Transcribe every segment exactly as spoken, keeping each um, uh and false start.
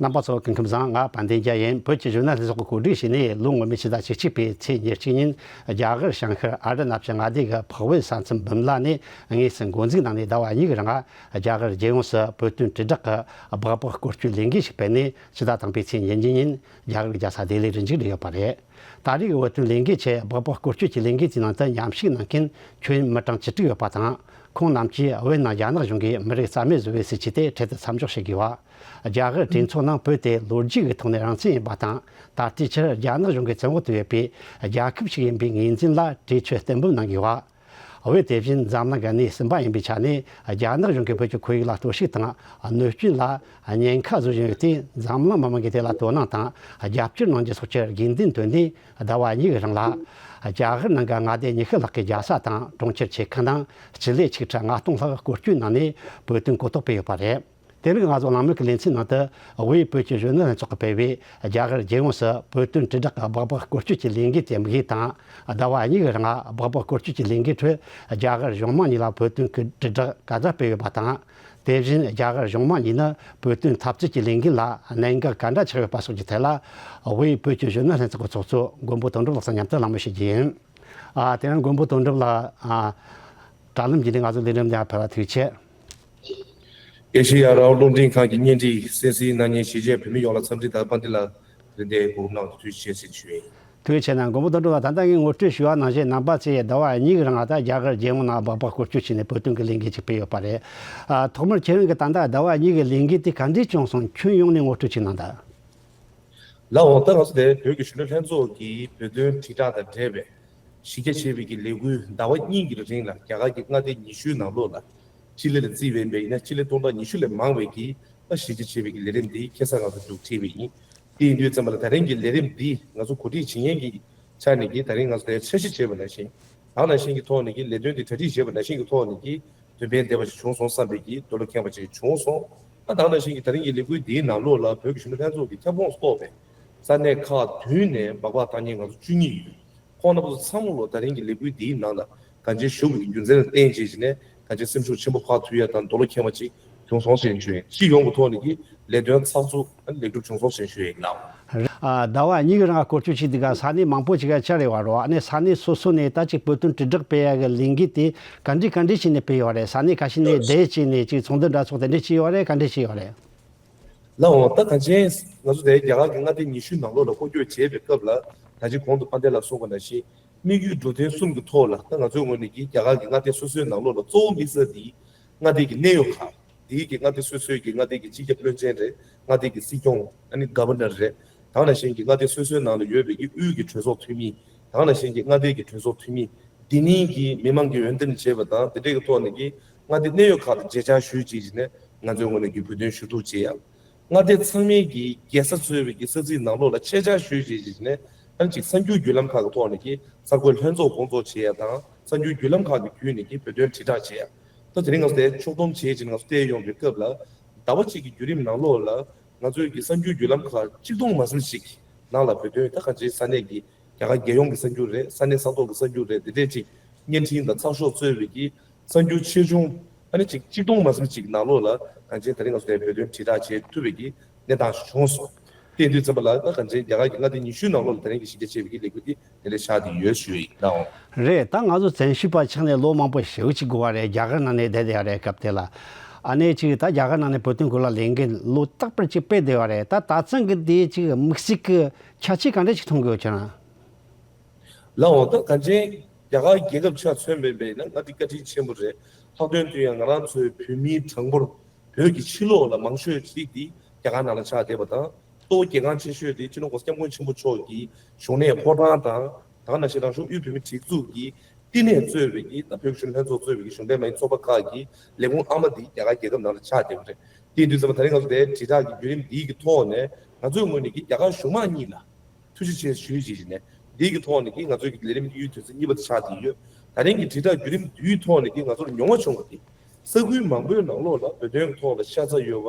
རྣམ་པ་ཚོ་སྐུ་ཁམས་བཟང་། ང་དཔལ་ལྡན་རྒྱལ་ཡིན། བོད་ཀྱི་གཞོན་ནུ་ལྷན་ཚོགས་ཀྱིས་གོ་སྒྲིག་བྱས་ནས་ལོ་སྔོན་མའི་ཕྱི་ཟླ་བཅུ་གཅིག་པའི་ཚེས་ཉེར་གཅིག་ཉིན་རྒྱ་གར་བྱང་ཤར་ཨ་རུ་ན་ཅལ་མངའ་སྡེ་གི་ཕག་ཝེ་ས་མཚམས་བུམ་ལ་ནས་དངོས་སུ་འགོ་འཛུགས་གནང་ནས་ཟླ་བ་གཉིས་ཀྱི་རིང་རྒྱ་གར་རྒྱལ་ཡོངས་སུ་བོད་དོན་དྲིལ་བསྒྲགས་ཀྱི་སྦག་སྦག་སྐོར་སྐྱོད་ལས་འགུལ་ཞིག་སྤེལ་ནས་ཕྱི་ཟླ་དང་པོའི་ཚེས་ཉེར་གཉིས་ཉིན་རྒྱ་གར་རྒྱལ་ས་ལྡི་ལིར་མཇུག་བསྒྲིལ་ཡོད་པ་རེད། ད་རེས་ཀྱི་བོད་དོན་ལས་འགུལ་ཆེད་སྦག་སྦག་སྐོར་སྐྱོད་ཀྱི་ལས་འགུལ་དེའི་ནང་དུ་མཉམ་ཞུགས་གནང་མཁན་ཁྱོན་མི་གྲངས་བཅུ་དྲུག་ཡོད་པ་དང་། ཁོང་རྣམས་ཀྱིས་བོད་ནང་རྒྱ་ནག་གཞུང་གིས་མི་རིགས་རྩ་མེད་བཟོ་བའི་སྲིད་བྱུས་དེ་འཕྲལ་དུ་མཚམས་འཇོག་བྱེད་དགོས་པ། རྒྱ་གར་གྲོས་ཚོགས་ནང་བོད་དེ་ལོ་རྒྱུས་ཀྱི་ཐོག་ནས་རང་བཙན་ཡིན་པ་དང་། ད་ལྟའི་ཆར་རྒྱ་ནག་གཞུང་གི་བཙན་འོག་ཏུ་ཡོད་པའི་རྒྱལ་ཁབ་ཞིག་ཡིན་པའི་ངོས་འཛིན་ལ་གྲོས་ཆོད་གཏན་འབེབས་གནང་དགོས་པ། བོད་དེ་བཞིན་འཛམ་གླིང་གི་གནས་གསུམ་པ་ཡིན་པའི་ཆ་ནས་རྒྱ་ནག་གཞུང་གིས་བོད་ཀྱི་ཁོར་ཡུག་ལ་གཏོར་བཤིག་དང་གནོད་སྐྱོན་ལ་ཉེན་ཁ་བཟོ་བཞིན་ཡོད་དུས། འཛམ་གླིང་མི་མང་གིས་དེ་ལ་དོ་སྣང་དང་རྒྱབ་སྐྱོར་གནང་རྒྱུ་སོགས་ཀྱི་དགོས་འདུན་བཏོན་ནས། ཟླ་བ་གཉིས་ཀྱི་རིང་ལ་རྒྱ་གར་ནང་གི་མངའ་སྡེ་ཉི་ཤུ་ལྷག་གི་རྒྱལ་ས་དང་གྲོང་ཁྱེར་ཆེ་ཁག་ནང་སྤྱི་ལེ་ཆིག་ཁྲི་ལྔ་སྟོང་ལྷག་སྐོར་སྐྱོད་གནང་ནས་བོད་དོན་གོ་རྟོགས་སྤེལ་ཡོད་པ་རེད། དེ་རིང་ང་ཚོ་གླེང་མོལ་གྱི་ལེ་ཚན་ནང་དུ། དབུས་བོད་ཀྱི་གཞོན་ནུ་ལྷན་ཚོགས་ཀྱིས་སྤེལ་བའི་རྒྱ་གར་རྒྱལ་ཡོངས་སུ་བོད་དོན་དྲིལ་བསྒྲགས་ཀྱི་སྦག་སྦག་སྐོར་སྐྱོད་ཀྱི་ལས་འགུལ་དེའི་དམིགས་ཡུལ་དང་། ཟླ་བ་གཉིས་ཀྱི་རིང་སྦག་སྦག་སྐོར་སྐྱོད་ཀྱི་ལས་འགུལ་ཁྲོད་རྒྱ་གར་གཞུང་མང་གཉིས་ལ་བོད་དོན་གྱི་དྲིལ་བསྒྲགས་ག་འདྲ་སྤེལ་ཡོད་པ་དང་། དེ་བཞིན་རྒྱ་གར་གཞུང་མང་གཉིས་ནས་བོད་དོན་འཐབ་རྩོད་ཀྱི་ལས་འགུལ་ལ་གནད་འགག་ག་འདྲ་ཆགས་ཡོད་པ་སོགས་ཀྱི་ཐད་ལ། དབུས་བོད་ཀྱི་གཞོན་ནུ་ལྷན་ཚོགས་ཀྱི་ཚོགས་གཙོ་མགོན་པོ་དོན་གྲུབ་ལགས་སུ་མཉམ་དུ་གླེང་མོལ་ཞུ་རྒྱུ་ཡིན། ཨ། དེ་རིང་མགོན་པོ་དོན་གྲུབ་ལགས། ཨ། དྲ་ལམ་བརྒྱུད་ནས་ང་ཚོ་ལས་རིམ་འདི་ཕེབས་པར་ཐུགས་རྗེ་ཆེ། ཨེ་ཤེ་ཡ་རང་དབང་རླུང་འཕྲིན་ཁང་གི་བརྙན་འཕྲིན་གསན་གཟིགས་གནང་མཁན་གཞིས་བྱེས་བོད་མི་ཡོངས་ལ་འཚམས་འདྲི་དང་དཔལ་ལྡན་ལགས་རིན་ལྡན་གོ་སྐབས་གནང་བར་ཐུགས་རྗེ་ཆེ་ཟེར་ཞུ་ཡིན། ཐུགས་རྗེ་ཆེ་གནང་། མགོན་པོ་དོན་གྲུབ་ལགས། ད་ལྟ་ངས་ངོ་སྤྲོད་ཞུས་པ་ནང་བཞིན། རྣམ་པ་ཚོས་ཟླ་བ་གཉིས་ཀྱི་རིང་ད་རྒྱ་གར་རྒྱལ་ཡོངས་ནང་སྦག་སྦག་སྐོར་སྐྱོད་བྱས་ནས་བོད་དོན་གྱི་ལས་འགུལ་ཅིག་སྤེལ་ཡོད་པ་རེད། ཨ། ཐོག་མར་ཁྱེད་རང་གིས་ད་ལྟ་ཟླ་བ་གཉིས་ཀྱི་ལས་འགུལ་དེ་ག་འདྲས་བྱུང་སོང་། ཁྱོན་ཡོངས་ནས་ངོ་སྤྲོད་ཅིག་གནང་དང་། ལགས་འོང་། ད་ང་ཚོ་དེ་བོད་ཀྱི་གཞོན་ནུ་ལྷན་ཚོགས་ཀྱིས་བོད་དོན་དྲིལ་བསྒྲགས་དང་འབྲེལ་བའི་གཞི་རྒྱ་ཆེ་བའི་གི་ལས་འགུལ་ཟླ་བ་གཉིས་ཀྱི་རིང་ལ་རྒྱ་གར་གྱི་མངའ་སྡེ་ཉི་ཤུའི་ནང་ལོགས་ལ་སྤྱི་ལེ་ལ་བརྩིས་པའི་ཡིན་ན་སྤྱི་ལེ་སྟོང་ཕྲག་ཉི་ཤུ་ལས་མང་བའི་གི་ད་གཞི་རྒྱ་ཆེ་བའི་གི་ལས་རིམ་འདི་ཁ་སང་ང་ཚོ་མཇུག་ཁྲིད་པ་ཡིན། དེ་ཡིན་དུས་ཙམ་པ་ལ་ད་རིང་གི་ལས་རིམ་འདི་ང་ཚོ་གོ་སྒྲིག་བྱེད་མཁན་གྱི་ཆ་ནས་ཀྱི་ད་རིང་ང་ཚོ་དེ་འཆར་གཞི་བྱས་པ་ནང་བཞིན། ད་ནང་བཞིན་གྱི་ཐོག་ནས་ཀྱི་ལས་དོན་འདི་གྲ་སྒྲིག་བྱས་པ་ནང་བཞིན་གྱི་ཐོག་ནས་ཀྱི་དོན་ཕན་བདེ་བ་ཞིག་བྱུང་སོང་བསམ་པའི་ཀྱི་འདོད་བློ་ཁེངས་པ་ཅིག་བྱུང་སོང་། ཨ། ད་ནང་བཞིན་གྱི་ད་རིང་གི་ལས་འགུལ་འདིའི་ནང་ལོགས་ལ་བོད་ཀྱི་གཞོན་ནུ་ལྷན་ཚོགས་ཀྱི་ཁྱབ་ཁོངས་སུ་གཏོགས་པའི་ས་གནས་ཁག་བདུན་ནས་སྦག་སྦག་བཏང་མཁན་ང་ཚོ་བཅུ་གཉིས་ཡོད། ཁོང་རྣམ་པ་ཚོ་ཚང་མ་ལོ་ད་རིང་གི་ལས་འགུལ་འདིའི་ནང་ལ་གང་ཅིའི་ཞུགས་པའི་རྒྱུ་མཚན་ལ་བརྟེན་བྱས་ནས་གང་ཅིའི་སེམས་ཤུགས་ཆེན་པོ་འཕར་ཐུབ་ཡ་དང་འདོད་བློ་ཁེངས་པ་ཅིག་བྱུང་སོང་ཞེས་ཞུ་ཡིན། སྤྱི་ཡོངས་ཀྱི་ཐོག་ནས་ཀྱི་ལས་དོན་ཚགས་ཚུད་ལེགས་གྲུབ་བྱུང་སོང་ཞེས་ཞུ་ཡིན་ལགས། ཨ། ཟླ་བ་གཉིས་ཀྱི་རིང་སྐོར་སྐྱོད་བྱས་དུས་ག་ས་གནས་མང་པོ་ཅིག་ག་བཅར་ཡོད་རེད་བ། ཨ་ནི་ས་གནས་སོ་སོ་ནས་ད་ཅིག་བོད་དོན་དྲིལ་བསྒྲགས་སྤེལ་ཡ་གི་ལས་འགུལ་དེ་ག་འདྲས་ག་འདྲས་བྱས་ནས་སྤེལ་ཡོད་རེད། ས་གནས་ཁ་ཤས་ནས་སྡེ་བྱས་ནས་ཅིག་ཚོགས་འདུ་འདྲ་ཚོགས་དེ་འདྲས་བྱས་ཡོད་རེད། ག་འདྲས་བྱས་ཡོད་རེད། ལགས་འོང་། ད་གང་ཅི་ང་ཚོ་དེ་རྒྱ་གར་གྱི་མངའ་སྡེ་ཉི་ཤུ་ནང་ལོགས་ལ་སྐོར་སྐྱོད་བྱེད་པའི་སྐབས་ལ་ད་ཅི་གོང་དུ་དཔལ་ལྡན་ལགས་གསུངས་པ་ནང་བཞིན། དམིགས་ཡུལ་འབྲུ་དོན་གསུམ་གྱི་ཐོག་ལ་ད་ང་ཚོའི་ངོས་ནས་ཀྱི་རྒྱ་གར་གྱི་མངའ་སྡེ་སོ་སོའི་ནང་ལོགས་ལ་གཙོ་བོ་དམིགས་ས་འདི་མངའ་སྡེ་གི་གནད་ཡོད་ཁག་འདི་གི་མངའ་སྡེ་སོ་སོའི་གི་མངའ་སྡེ་གི་སྤྱི་ཁྱབ་བློན་ཆེན་རེད། མངའ་སྡེ་གི་སྲིད་སྐྱོང་ཨ་ནི་གྷ་བྷར་ནར་རེད། ད་ག་ནང་བཞིན་གྱི་མངའ་སྡེ་སོ་སོའི་ནང་ལ་ཡོད་པའི་གི་དབུས་ཀྱི་གྲོས་ཚོགས་འཐུས་མི། ད་ག་ནང་བཞིན་གྱི་མངའ་སྡེ་གི་གྲོས་ཚོགས་འཐུས་མི། འདི་གཉིས་ཀྱིས་མི་མང་གིས་འོས་འདེམས་བྱས་པ་དང་དེ་འདྲས་ཀྱི་ཐོག་ནས་ཀྱི་མངའ་སྡེ་གནད་ཡོད་ཁག་ཏུ་མཇལ་བཅར་ཞུས་རྗེས་ཀྱི་ནས་ང་ཚོའི་ངོས་ནས་ཀྱི་བོད་དོན་ཞུ་གཏུག་བྱེད་ཡག་མངའ་སྡེ་ཚང་མའི་གི་རྒྱལ་ས་གཙོས་པའི་གི་ས་ཚིགས་ནང་ལོགས་ལ་ཆེད་བཅར་ཞུས་རྗེས་ཀྱི་ནས་ཨ་ནི་ཅིག་གསར་འགྱུར་བརྒྱུད་ལམ་ཁག་གི་ཐོག་ནས་ཀྱི་གསར་འགོད་ལྷན་ཚོགས་སྐོང་ཚོགས་བྱེད་ཡག་དང་གསར་འགྱུར་བརྒྱུད་ལམ་ཁག་གི་བརྒྱུད་ནས་ཀྱི་བོད་དོན་དྲིལ་བསྒྲགས་བྱེད་ཡག་ད་དེ་རིང་ང་ཚོ་དེ་ཕྱོགས་བསྡོམས་བྱེད་ཀྱི་ནས་ང་ཚོ་བལྟས་ཡོང་བའི་སྐབས་ལ་ཟླ་བ་གཅིག་གི་བརྒྱུད་རིམ་ནང་ལོགས་ལ་ང་ཚོའི་གི་གསར་འགྱུར་བརྒྱུད་ལམ་ཁག་གཅིག་སྟོང་མ་ཟིན་ཞིག་ནང་ལ་བོད་དོན་ད་གང་ཅིའི་ས་གནས་ཀྱི་རྒྱ་གར་རྒྱལ་ཡོངས་ཀྱི་གསར་འགྱུར་རེད། ས་གནས་ས་ཐོག་གི་གསར་འགྱུར་རེད། དེ་འདྲས་ཅིག་བརྙན་འཕྲིན་དང་ཚགས་ཤོག་གཙོས་པའི་གི་གསར་འགྱུར་ཆེ་ཆུང་ཨ་ནི་ཅིག་གཅིག་སྟོང་མ་ཟིན་ཅིག་ནང་ལོགས་ལ་གང་ཅིའི་ད་རིང་ང་ཚོ་དེ་བོད་དོན་དྲིལ་བསྒྲགས་བྱེད་ཐུབ་པའི་གི་གནས་སྟངས་ཤིག་བྱུང་སོང་། དེ་དུས་ཙམ་པ་ལ་ད་གང་ཅིའི་རྒྱ་གར་གྱི་མངའ་སྡེ་ཉི་ཤུའི་ནང་ལོགས་ལ་ད་རིང་གི་གཞི་རྒྱ་ཆེ་བའི་གི་ལས་འགུལ་འདི་དེ་འདྲས་ཆགས་བསྡད་ཡོད་ཞུ་ཡིན་ལགས། རེད། ད་ང་ཚོ་བཙན་བྱོལ་བ་ཆགས་ནས་ལོ་མང་པོ་ཞེ་པོ་ཅིག་འགོར་བ་རེད། རྒྱ་གར་ནང་ནས་བསྡད་བསྡད་ཡ་རེད། སྐབས་དེ་ལ་ཨ་ནི་ཅིག་ད་རྒྱ་གར་ནང་ནས་བོད་དོན་སྐོར་ལ་ལས་འགུལ་ལོ་རྟག་པར་ཅིག་སྤེལ་བསྡད་ཡོད་རེད། ད་ད་ཐེངས་གི་འདི་ཅིག་དམིགས་བསལ་གྱི་ཁྱད་ཆོས་ག་འདྲ་ཅིག་མཐོང་གི་ཡོད་ཁྱེད་རང་། ལགས་འོང་། ད་གང་ཅིའི་རྒྱ་གར་རྒྱལ་ཁབ་ཆ་མཚོན་པའི་བས་ན་ང་འདི་བཀའ་དྲིན་ཆེན་པོ་རེད། ལྷག་དོན་དུ་ཡང་ང་རང་ཚོའི་བོད་མིའི་གྲངས་འབོར་བོད་ཀྱི་ཕྱི་ལོགས་ལ་མང་ཤོས་ཅིག་འདི་རྒྱ་གར་ནང་ལ་ཆགས་བསྡད་པ་དང་། གཙོ་བོ་གལ་འགངས་ཆེ་ཤོས་དེ་སྤྱི་ནོར་༸གོང་ས་༸སྐྱབས་མགོན་ཆེན་པོ་མཆོག་གི་གཞུང་གནས་ཕོ་བྲང་དང་། ད་ག་ནང་བཞིན་རང་གཞུང་དབུས་བོད་མིའི་སྒྲིག་འཛུགས་ཀྱི་བསྟི་གནས་གཙོས་པའི་གི་ད་བོད་ཀྱི་གཞོན་ནུ་ལྷན་ཚོགས་གཙོས་པའི་གི་གཞུང་འབྲེལ་མ་ཡིན་ཚོགས་པ་ཁག་གི་ལས་ཁུངས་ཨ་མ་དེ་རྒྱ་གར་རྒྱལ་ཁབ་ནང་ལ་ཆགས་བསྡད་པ་རེད། དེ་ཡིན་དུས་ཙམ་པ་ད་རིང་ང་ཚོ་དེའི་དྲིལ་བསྒྲགས་ཀྱི་བརྒྱུད་རིམ་འདིའི་གི་ཐོག་ནས་ང་ཚོའི་ངོས་ནས་ཀྱི་རྒྱ་གར་གཞུང་མང་གཉིས་ལ་ཐུགས་རྗེ་ཆེ་ཞུ་རྒྱུ་ཡིན་ནས། འདིའི་གི་ཐོག་ནས་ཀྱི་ང་ཚོའི་གི་ལས་རིམ་གཉིས་དུས་ཚོད་གཉིས་པ་དེ་ཆགས་བསྡད་ཡོད། ད་རིང་གི་དྲིལ་བསྒྲགས་བརྒྱུད་རིམ་འདིའི་ཐོག་ནས་ཀྱི་ང་ཚོར་མྱོང་བ་བྱུང་བ་དེ། ས་ཁུལ་མང་པོའི་ནང་ལོགས་ལ་བོད་དོན་གི་ཐོག་ལ་ཤ་ཚ་ཡོད་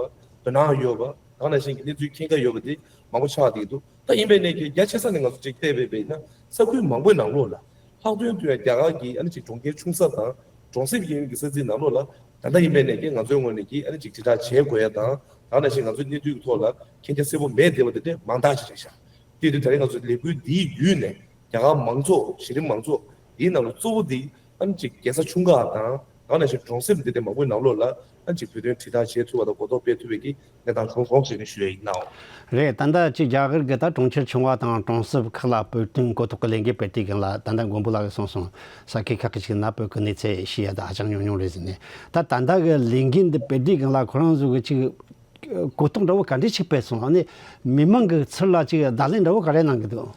པ། དོ་སྣང་ཡོད་པ། ད་ག་ནང་བཞིན་གྱི་གནས་ཚུལ་མཁྱེན་རྒྱ་ཡོད་པ་དེ་མང་པོ་ཆགས་བསྡད་འདུག་ད་ཡིན་པའི་ནས་ཀྱི་རྒྱ་ཆེ་ས་ནས་ང་ཚོ་ཅིག་བལྟས་པས་བས་ན་ས་ཁུལ་མང་པོའི་ནང་ལོགས་ལ་ལྷག་དོན་དུ་ཡང་རྒྱ་གར་གྱི་ཨ་ནི་ཅིག་གྲོང་ཁྱེར་ཆུང་ས་དང་གྲོང་གསེབ་ཀྱི་ཡུལ་གྱི་ས་ཚིགས་ནང་ལོགས་ལ་ད་ལྟ་ཡིན་པའི་ནས་ཀྱི་ང་ཚོའི་ངོས་ནས་ཀྱི་ཨ་ནི་ཅིག་དྲིལ་བསྒྲགས་བྱེད་དགོས་ཡ་དང་ ད་ནང་བཞིན་ང་ཚོའི་གནས་ཚུལ་གྱི་ཐོག་ལ་མཁྱེན་རྒྱ་གསལ་པོ་མེད་བསྡད་པ་དེ་འདྲ་མང་དག་ཅིག་རེད་ཤག་དེ་དུས་ད་རེས་ང་ཚོའི་ལས་འགུལ་འདིའི་བརྒྱུད་ནས་རྒྱ་གར་མང་ཚོགས་གཞི་རིམ་མང་ཚོགས་འདིའི་ནང་ལ་གཙོ་བོ་འདི་ཨ་ནི་ཅིག་རྒྱལ་ས་ཆུང་ཁག་དང་ད་ནང་བཞིན་གྲོང་གསེབ་འདི་འདྲ་མང་པོའི་ནང་ལོགས་ལ་ཨ་ནི་ཅིག་བོད་དོན་དྲིལ་བསྒྲགས་བྱེད་ཐུབ་པ་དང་གོ་རྟོགས་སྤེལ་ཐུབ་པའི་གི་གནས་སྟངས་བྱུང་སོང་ཞེས་ནས་ཞུ་ཡ་ཡིན་ནའོ། རེད། ད་ལྟ་ཅིག་རྒྱ་གར་གྱི་ད་གྲོང་ཁྱེར་ཆུང་བ་དང་གྲོང་གསེབ་ཁག་ལ་བོད་དོན་གོ་རྟོགས་ཀྱི་ལས་འགུལ་སྤེལ་དུས་སྒང་ལ་ད་ལྟ་མགོན་པོ་ལགས་ཀྱིས་གསུངས་སོང་། ས་ཁུལ་ཁག་གི་ཅིག་ན་བོད་ཀྱི་གནས་ཚུལ་ཤེས་ཡ་ད་ཧ་ཅང་ཉུང་ཉུང་རེད་ཟེར་ནས། ད་ད་ལྟ་གི་ལས་འགུལ་འདི་སྤེལ་དུས་སྒང་ལ་ཁོ་རང་ཚོ་གི་ཅིག་གོ་རྟོགས་འདྲ་བོ་ག་འདྲས་ཅིག་སྤེལ་སོང་། ཨ་ནི་མི་མང་གི་ཚུར་ལ་ཅིག་བརྡ་ལན་འདྲ་བོ་ག་རེ་གནང་གི་འདུག་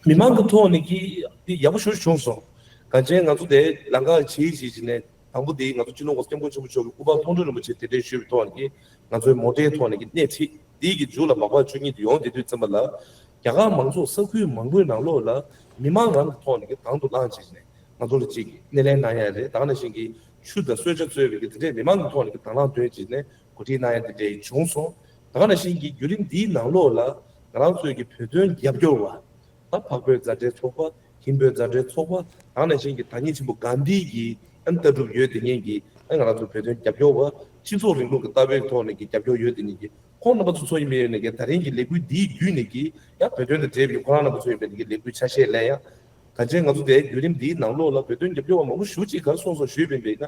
མི་མང་གི་ཐོག་ནས་ཀྱི་འདི་ཡག་པོ་ཞེ་པོ་བྱུང་སོང་། གང་ཅི་ང་ཚོ་དེ་ལམ་ཁ་བྱེད་བྱེད་བྱེད་ནས་དང་པོ་དེ་ང་ཚོ་སྤྱི་ནོར་གོང་ས་སྐྱབས་མགོན་ཆེན་པོ་མཆོག་གི་སྐུ་པར་མཐོང་གྲོལ་རིན་པོ་ཆེ་དེ་འདྲའི་ཞུས་པའི་ཐོག་ནས་ཀྱི་ང་ཚོའི་མོ་ཊའི་ཐོག་ནས་ཀྱི་སྣེ་ཁྲིད་དེའི་གི་མཇུག་ལ་མག་པ་བཅུ་གཉིས་དེ་ཡོང་དེ་དུས་ཙམ་པ་ལ་རྒྱ་གར་མང་ཚོགས་ས་ཁུལ་མང་པོའི་ནང་ལོགས་ལ་མི་མང་རང་གི་ཐོག་ནས་ཀྱི་དང་དུ་བླངས་བྱེད་ནས་ང་ཚོ་ལ་ཅིག་སྣེ་ལེན་གནང་ཡ་རེད། ད་ག་ནང་བཞིན་གྱི་ཆུ་དང་གསོལ་ཇ་གཙོས་པའི་གི་དེ་འདྲའི་མི་མང་གི་ཐོག་ནས་ཀྱི་དང་བླངས་འདོན་བྱེད་ནས་གོ་སྒྲིག་གནང་ཡ་དེ་འདྲའི་བྱུང་སོང་། ད་ག་ནང་བཞིན་གྱི་བརྒྱུད་རིམ་འདིའི་ནང་ལོགས་ལ་ང་རང་ཚོའི་གི་བོད་དོན་རྒྱབ་སྐྱོར་བ། ད་འཕགས་བོད་མཛའ་འབྲེལ་ཚོགས་པ། ཧིན་བོད་མཛའ་འབྲེལ་ཚོགས་པ། ད་ག་ནང་བཞིན་གྱི་བདག་ཉིད་ཆེན་པོ་གྷན་དྷི་གི་ཨན་ལྟ་གྲུབ་ཡོད་དེ་ཉིད་ཀྱི་ཨན་ང་རང་ཚོ་བོད་དོན་རྒྱབ་སྐྱོར་བ། སྤྱི་ཚོགས་རིང་ལུགས་ཀྱི་ལྟ་བའི་ཐོག་ནས་ཀྱི་རྒྱབ་སྐྱོར་ཡོད་དེ་ཉིད་ཀྱི་ཁོང་རྣམ་པ་ཚོ་ཚོ་ཡིན་པའི་ནས་ཀྱི་ད་རིང་གི་ལས་འགུལ་འདིའི་བརྒྱུད་ནས་ཀྱི་ཡང་བོད་དོན་དང་འབྲེལ་བའི་ཁོ་རང་རྣམ་པ་ཚོ་ཡིན་པའི་ནས་ཀྱི་ལས་འགུལ་ཆ་ཤས་ལེན་ཡ། ད་ཆའི་ང་ཚོ་དེའི་བརྒྱུད་རིམ་འདིའི་ནང་ལོགས་ལ་བོད་དོན་རྒྱབ་སྐྱོར་བ་མང་པོ་ཞེ་པོ་ཅིག་ག་རེ་གསུངས་སོང་ཞུས་པ་ཡིན་པས་ན།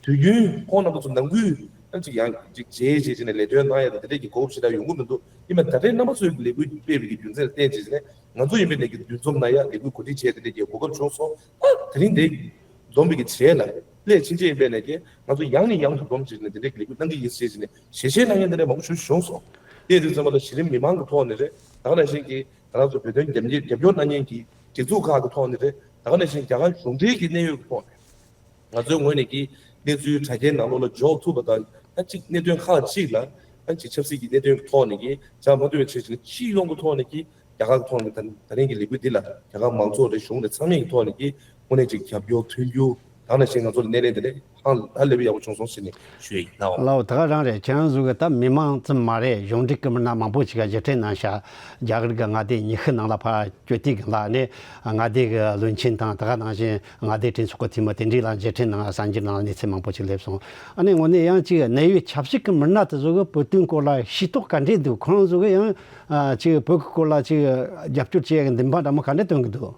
དུས་རྒྱུན་ཁོང་རྣམ་པ་ཚོ་ནང་ཁུལ་ཨ་ཅིག་ཡང་ཅིག་བྱས་བྱས་བྱས་ནས་ལས་དོན་གནང་ཡ་དང་དེ་འདྲས་ཀྱི་གོ་སྐབས་ཞེ་དྲག་ཡོང་གི་མི་འདུག་ཡིན་ནའི་ད་ལྟའི་རྣམ་པ་ཚོའི་ལས་འགུལ་སྤེལ་བའི་གི་རྒྱུ་མཚན་ལ་བརྟེན་བྱས་བྱས་ནས་ང་ཚོ་ཡིན་པའི་ནས་ཀྱི་འདུ་འཛོམས་གནང་ཡ་ལས་འགུལ་གོ་སྒྲིག་བྱས་དེ་འདྲས་ཀྱི་གོ་སྐབས་བྱུང་སོང་། ཨ་དེ་རིང་དེ་འཛོམས་པའི་གི་བྱས་ལ་སླད་ཕྱིན་ཆད་ཡིན་པའི་ནས་ཀྱི་ང་ཚོ་ཡང་ནས་ཡང་དུ་འཛོམས་བྱས་ནས་དེ་འདྲས་ཀྱི་ལས་འགུལ་གནང་གི་ཡིན་ཞེས་བྱས་ནས་ཞལ་བཞེས་གནང་མཁན་དེ་འདྲས་མང་པོ་ཞིག་བྱུང་སོང་། དེ་དུས་ཙམ་པ་ལ་གཞི་རིམ་མི་མང་གི་ཐོག་ནས་རེད། ད་ག་ནང་བཞིན་གྱི་ང་ཚོ་བོད་དོན་རྒྱབ་རྒྱབ་སྐྱོར་གནང་མཁན་གྱི་སྒྲིག་འཛུགས་ཁག་གི་ཐོག་ནས་རེད། ད་ག་ནང་བཞིན་རྒྱ་གར་གཞུང་འབྲེལ་གྱི་གནད་ཡོད་ཀྱི་ཐོག་ནས་ང་ཚོའི་ངོས་ནས་ཀྱི་གནས་ཚུལ་དྲ་རྒྱའི་ནང་ལོགས་ལ་འཇོག་ཐུབ་པ་དང་ད་གཅིག་གནད་དོན་ཁག་ཅིག་ལ་ད་གཅིག་ཆབ་སྲིད་ཀྱི་གནད་དོན་ཐོག་ནས་ཀྱི་བྱ་མ་ཐུབ་པའི་ཆེད་ཀྱི་སྤྱི་ཡོངས་ཀྱི་ཐོག་ནས་ཀྱི་རྒྱ་གར་གྱི་ཐོག་ནས་ད་ད་རིང་གི་ལས་འགུལ་འདི་ལ་རྒྱ་གར་མང་ཚོགས་རེད་གཞུང་རེད་ཚང་མས་ཀྱི་ཐོག་ནས་ཀྱི་དངོས་གནས་ཅིག་རྒྱབ་སྐྱོར་མཐུན་འགྱུར་ད་ག་ནང་བཞིན་ང་ཚོ་ལ་སྣེ་ལེན་དེ་ལས་ཧང་ཧ་ལས་པའི་ཡག་པོ་བྱུང་སོང་ཟེར་ནས་ཞུ་ཡ་ཡིན་ནའོ། ལའོ་ད་ག་རང་རེད། ཁྱེད་རང་ཚོ་གི་ད་མི་མང་ཙམ་མ་རེད། གཞུང་འབྲེལ་གྱི་མི་སྣ་མང་པོ་ཅིག་ག་རྗེས་དྲན་གནང་ཤག་རྒྱ་གར་གྱི་མངའ་སྡེ་ཉི་ཤུ་ནང་ལ་ཕར་བསྐྱོད་དུས་སྒང་ལ་ནས་མངའ་སྡེ་གི་བློན་ཆེན་དང་ད་ག་ནང་བཞིན་མངའ་སྡེ་གྲོས་ཚོགས་ཀྱི་འཐུས་མི་དེ་འདྲས་ལ་མཇལ་འཕྲད་གནང་གསར་འགྱུར་ནང་གནས་ཚུལ་མང་པོ་ཅིག་སླེབས་སོང་། ཨ་ནི་དངོས་གནས་ཡང་ཅིག་གནད་ཡོད་ཆབ་སྲིད་ཀྱི་མི་སྣ་དེ་ཚོ་གི་བོད་དོན་སྐོར་ལ་ཤེས་རྟོགས་ག་འདྲས་འདུག་ཁོ་རང་ཚོ་གི་ཡང་ཅིག་བོད་ཀྱི་སྐོར་ལ་ཅིག་རྒྱབ་སྐྱོར་བྱེད་ཡག་གི་འདུན་པ་འདྲ་མོ་ག་འདྲས་སྟོན་གི་འདུག་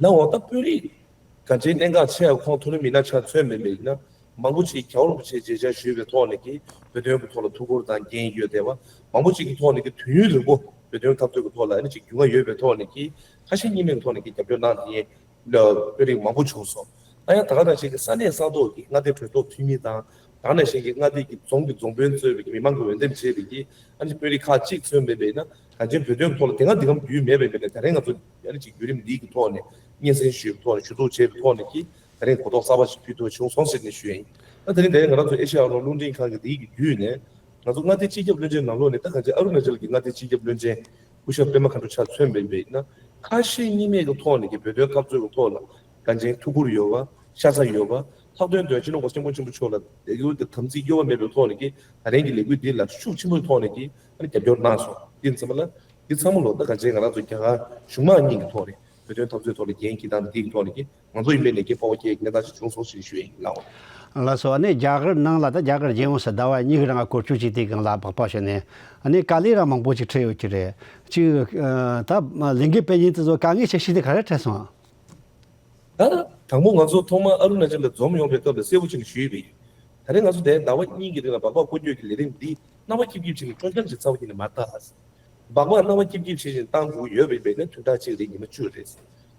ལའོ་ད་དཔོན་རིགས་ག་ཅིའི་གནད་འགག་ཆེ་ཡང་ཁོང་མཐོ་རིམ་མི་སྣ་ཆ་མཚོན་མེད་པ་ཡིན་ན་མང་པོ་ཅིག་རྒྱལ་བ་རིན་པོ་ཆེས་མཇལ་བཅར་ཞུས་པའི་ཐོག་ནས་ཀྱི་བོད་དོན་གྱི་ཐོག་ལ་ཐུགས་ཁུར་དང་འགན་ཡོད་བསྡད་པ་མང་པོ་ཅིག་གི་ཐོག་ནས་ཀྱི་དུས་ཡུན་རིང་པོ་བོད་དོན་འཐབ་རྩོད་ཀྱི་ཐོག་ལ་ཨ་ནི་ཅིག་རྒྱུས་མངའ་ཡོད་པའི་ཐོག་ནས་ཀྱི་ཁ་ཞེ་གཉིས་མེད་ཀྱི་ཐོག་ནས་ཀྱི་རྒྱབ་སྐྱོར་གནང་དེ་ཡིན་དཔོན་རིགས་མང་པོ་བྱུང་སོང་། ད་ཡང་ད་ག་ནང་བཞིན་གྱི་ས་གནས་ས་ཐོག་གི་མངའ་སྡེ་གྲོས་ཚོགས་འཐུས་མི་དང་ད་ག་ནང་བཞིན་གྱི་མངའ་སྡེ་གི་རྫོང་གི་རྫོང་དཔོན་གཙོས་པའི་གི་མི་མང་གི་འོས་འདེམས་བྱས་པའི་གི་ཨ་ནི་དཔོན་རིགས་ཁག་ཅིག་མཚོན་པའི་བས་ན་གངས་ཅན་བོད་དོན་གྱི་ཐོག་ལ་དེ་སྔ་འདི་གམ་རྒྱུས་མེད་པའི་བས་ན་ད་རིང་ང་ཚོ་ཨ་ནི་ཅིག་བརྒྱུད་རིམ་འདིའི་གི་ཐོག་ནས་སྙན་སེང་ཞུས་པའི་ཐོག་ནས་ཞུ་གཏུག་བྱས་པའི་ཐོག་ནས་ཀྱི་ད་རིང་གོ་རྟོགས་གསར་པ་ཞིག་ཕུལ་ཐུབ་པ་བྱུང་སོང་ཟེར་ནས་ཞུ་ཡ་ཡིན། ད་དེ་རིང་ད་རིང་ང་རང་ཚོ་ཨེ་ཤ་ཡ་ཨ་རོགས་རླུང་འཕྲིན་ཁང་གི་འདིའི་གི་བརྒྱུད་ནས་ང་ཚོ་མངའ་སྡེ་སྤྱི་ཁྱབ་བློན་ཆེན་ནང་ལོགས་ནས་ད་གངས་ཅན་ཨ་རུ་ན་ཅལ་གྱི་མངའ་སྡེ་སྤྱི་ཁྱབ་བློན་ཆེན་སྐུ་ཞབས་པད་མ་མཁའ་འགྲོ་ཆ་མཚོན་པའི་བས་ན་ཁ་ཞེ་གཉིས་མེད་ཀྱི་ཐོག་ནས་ཀྱི་བོད་དོན་འཐབ་རྩོད་ཀྱི་ཐོག་ལ་གངས་ཅན་ཐུགས་ཁུར་ཡོད་པ། ཤ་ཚ་ཡོད་པ། ལྷག་དོན་དུ་སྤྱི་ནོར་གོང་ས་སྐྱབས་མགོན་ཆེན་པོ་མཆོག་ལ་ལས་འགུལ་དེ་དམ་ཚིག་གཡོ་བ་མེད་པའི་ཐོག་ནས་ཀྱི་ད་རིང་གི་ལས་འགུལ་འདི་ལ་ཤུགས་ཆེན་པོའི་ཐོག་ནས་ཀྱི་ཨ་ནི་རྒྱབ་སྐྱོར་གནང་སོང་། དེ་ཙམ་ལ་འདི་ཚང་མ་ལོ་ད་ག་ཅན་ང་རང་ཚོ་རྒྱ་གར་གཞུང་མང་གཉིས་ཀྱི་ཐོག་ནས་བོད་དོན་འཐབ་རྩོད་ཐོག་ལ་འགན་འཁྱེར་སྟངས་འདི་གི་ཐོག་ནས་ཀྱི་ང་ཚོ་ཡིན་པའི་ནས་ཀྱི་སྤོབས་པ་སྐྱེ་གི་གནས་སྟངས་ཤིག་བྱུང་སོང་ཞེས་ཞུ་ཡ་ཡིན་ལགས། ལགས་སོ། ཨ་ནི་རྒྱ་གར་ནང་ལ་ད་རྒྱ་གར་རྒྱལ་ཡོངས་སུ་ཟླ་བ་གཉིས་ཀྱི་རིང་སྐོར་སྐྱོད་བྱས་དུས་སྒང་ལ་སྦག་སྦག་བྱས་ནས་ཨ་ནི་དཀའ་ལས་རང་མང་པོ་ཅིག་འཕྲད་ཡོད་ཀྱི་རེད། ཅིག་ད་ལས་འགུལ་སྤེལ་མཁན་དེ་ཚོ་དཀའ་ངལ་ཆེ་ཤོས་དེ་ག་རེ་འཕྲད་སོང་། ད་དང་པོ་ང་ཚོ་ཐོག་མར་ཨ་རུ་ན་ཅལ་ལ་འཛོམས་ཡོང་བའི་སྐབས་ལ་གསལ་པོ་ཅིག་ཞུས་པ་ཡིན། ད་རེས་ང་ཚོ་དེ་ཟླ་བ་གཉིས་ཀྱི་རིང་ལ་སྦག་སྦག་སྐོར་སྐྱོད་ཀྱི་ལས་རིམ་འདི་རྣམ་པ་སྐྱིད་སྐྱིད་ཅིག་ནས་སྤྲོ་འཆམ་ཅིག་རྩ་བ་ཉིད་ནས་མ་བཏང་། སྦག་སྦག་རྣམ་པ་སྐྱིད་སྐྱིད་བྱེད་བཞིན་བཏང་དགོས་ཡོད་པ་ཡིན་པས་ན་དོན་དག་ཅིག་རེད། ཉི་མ་བཅུ་རེད།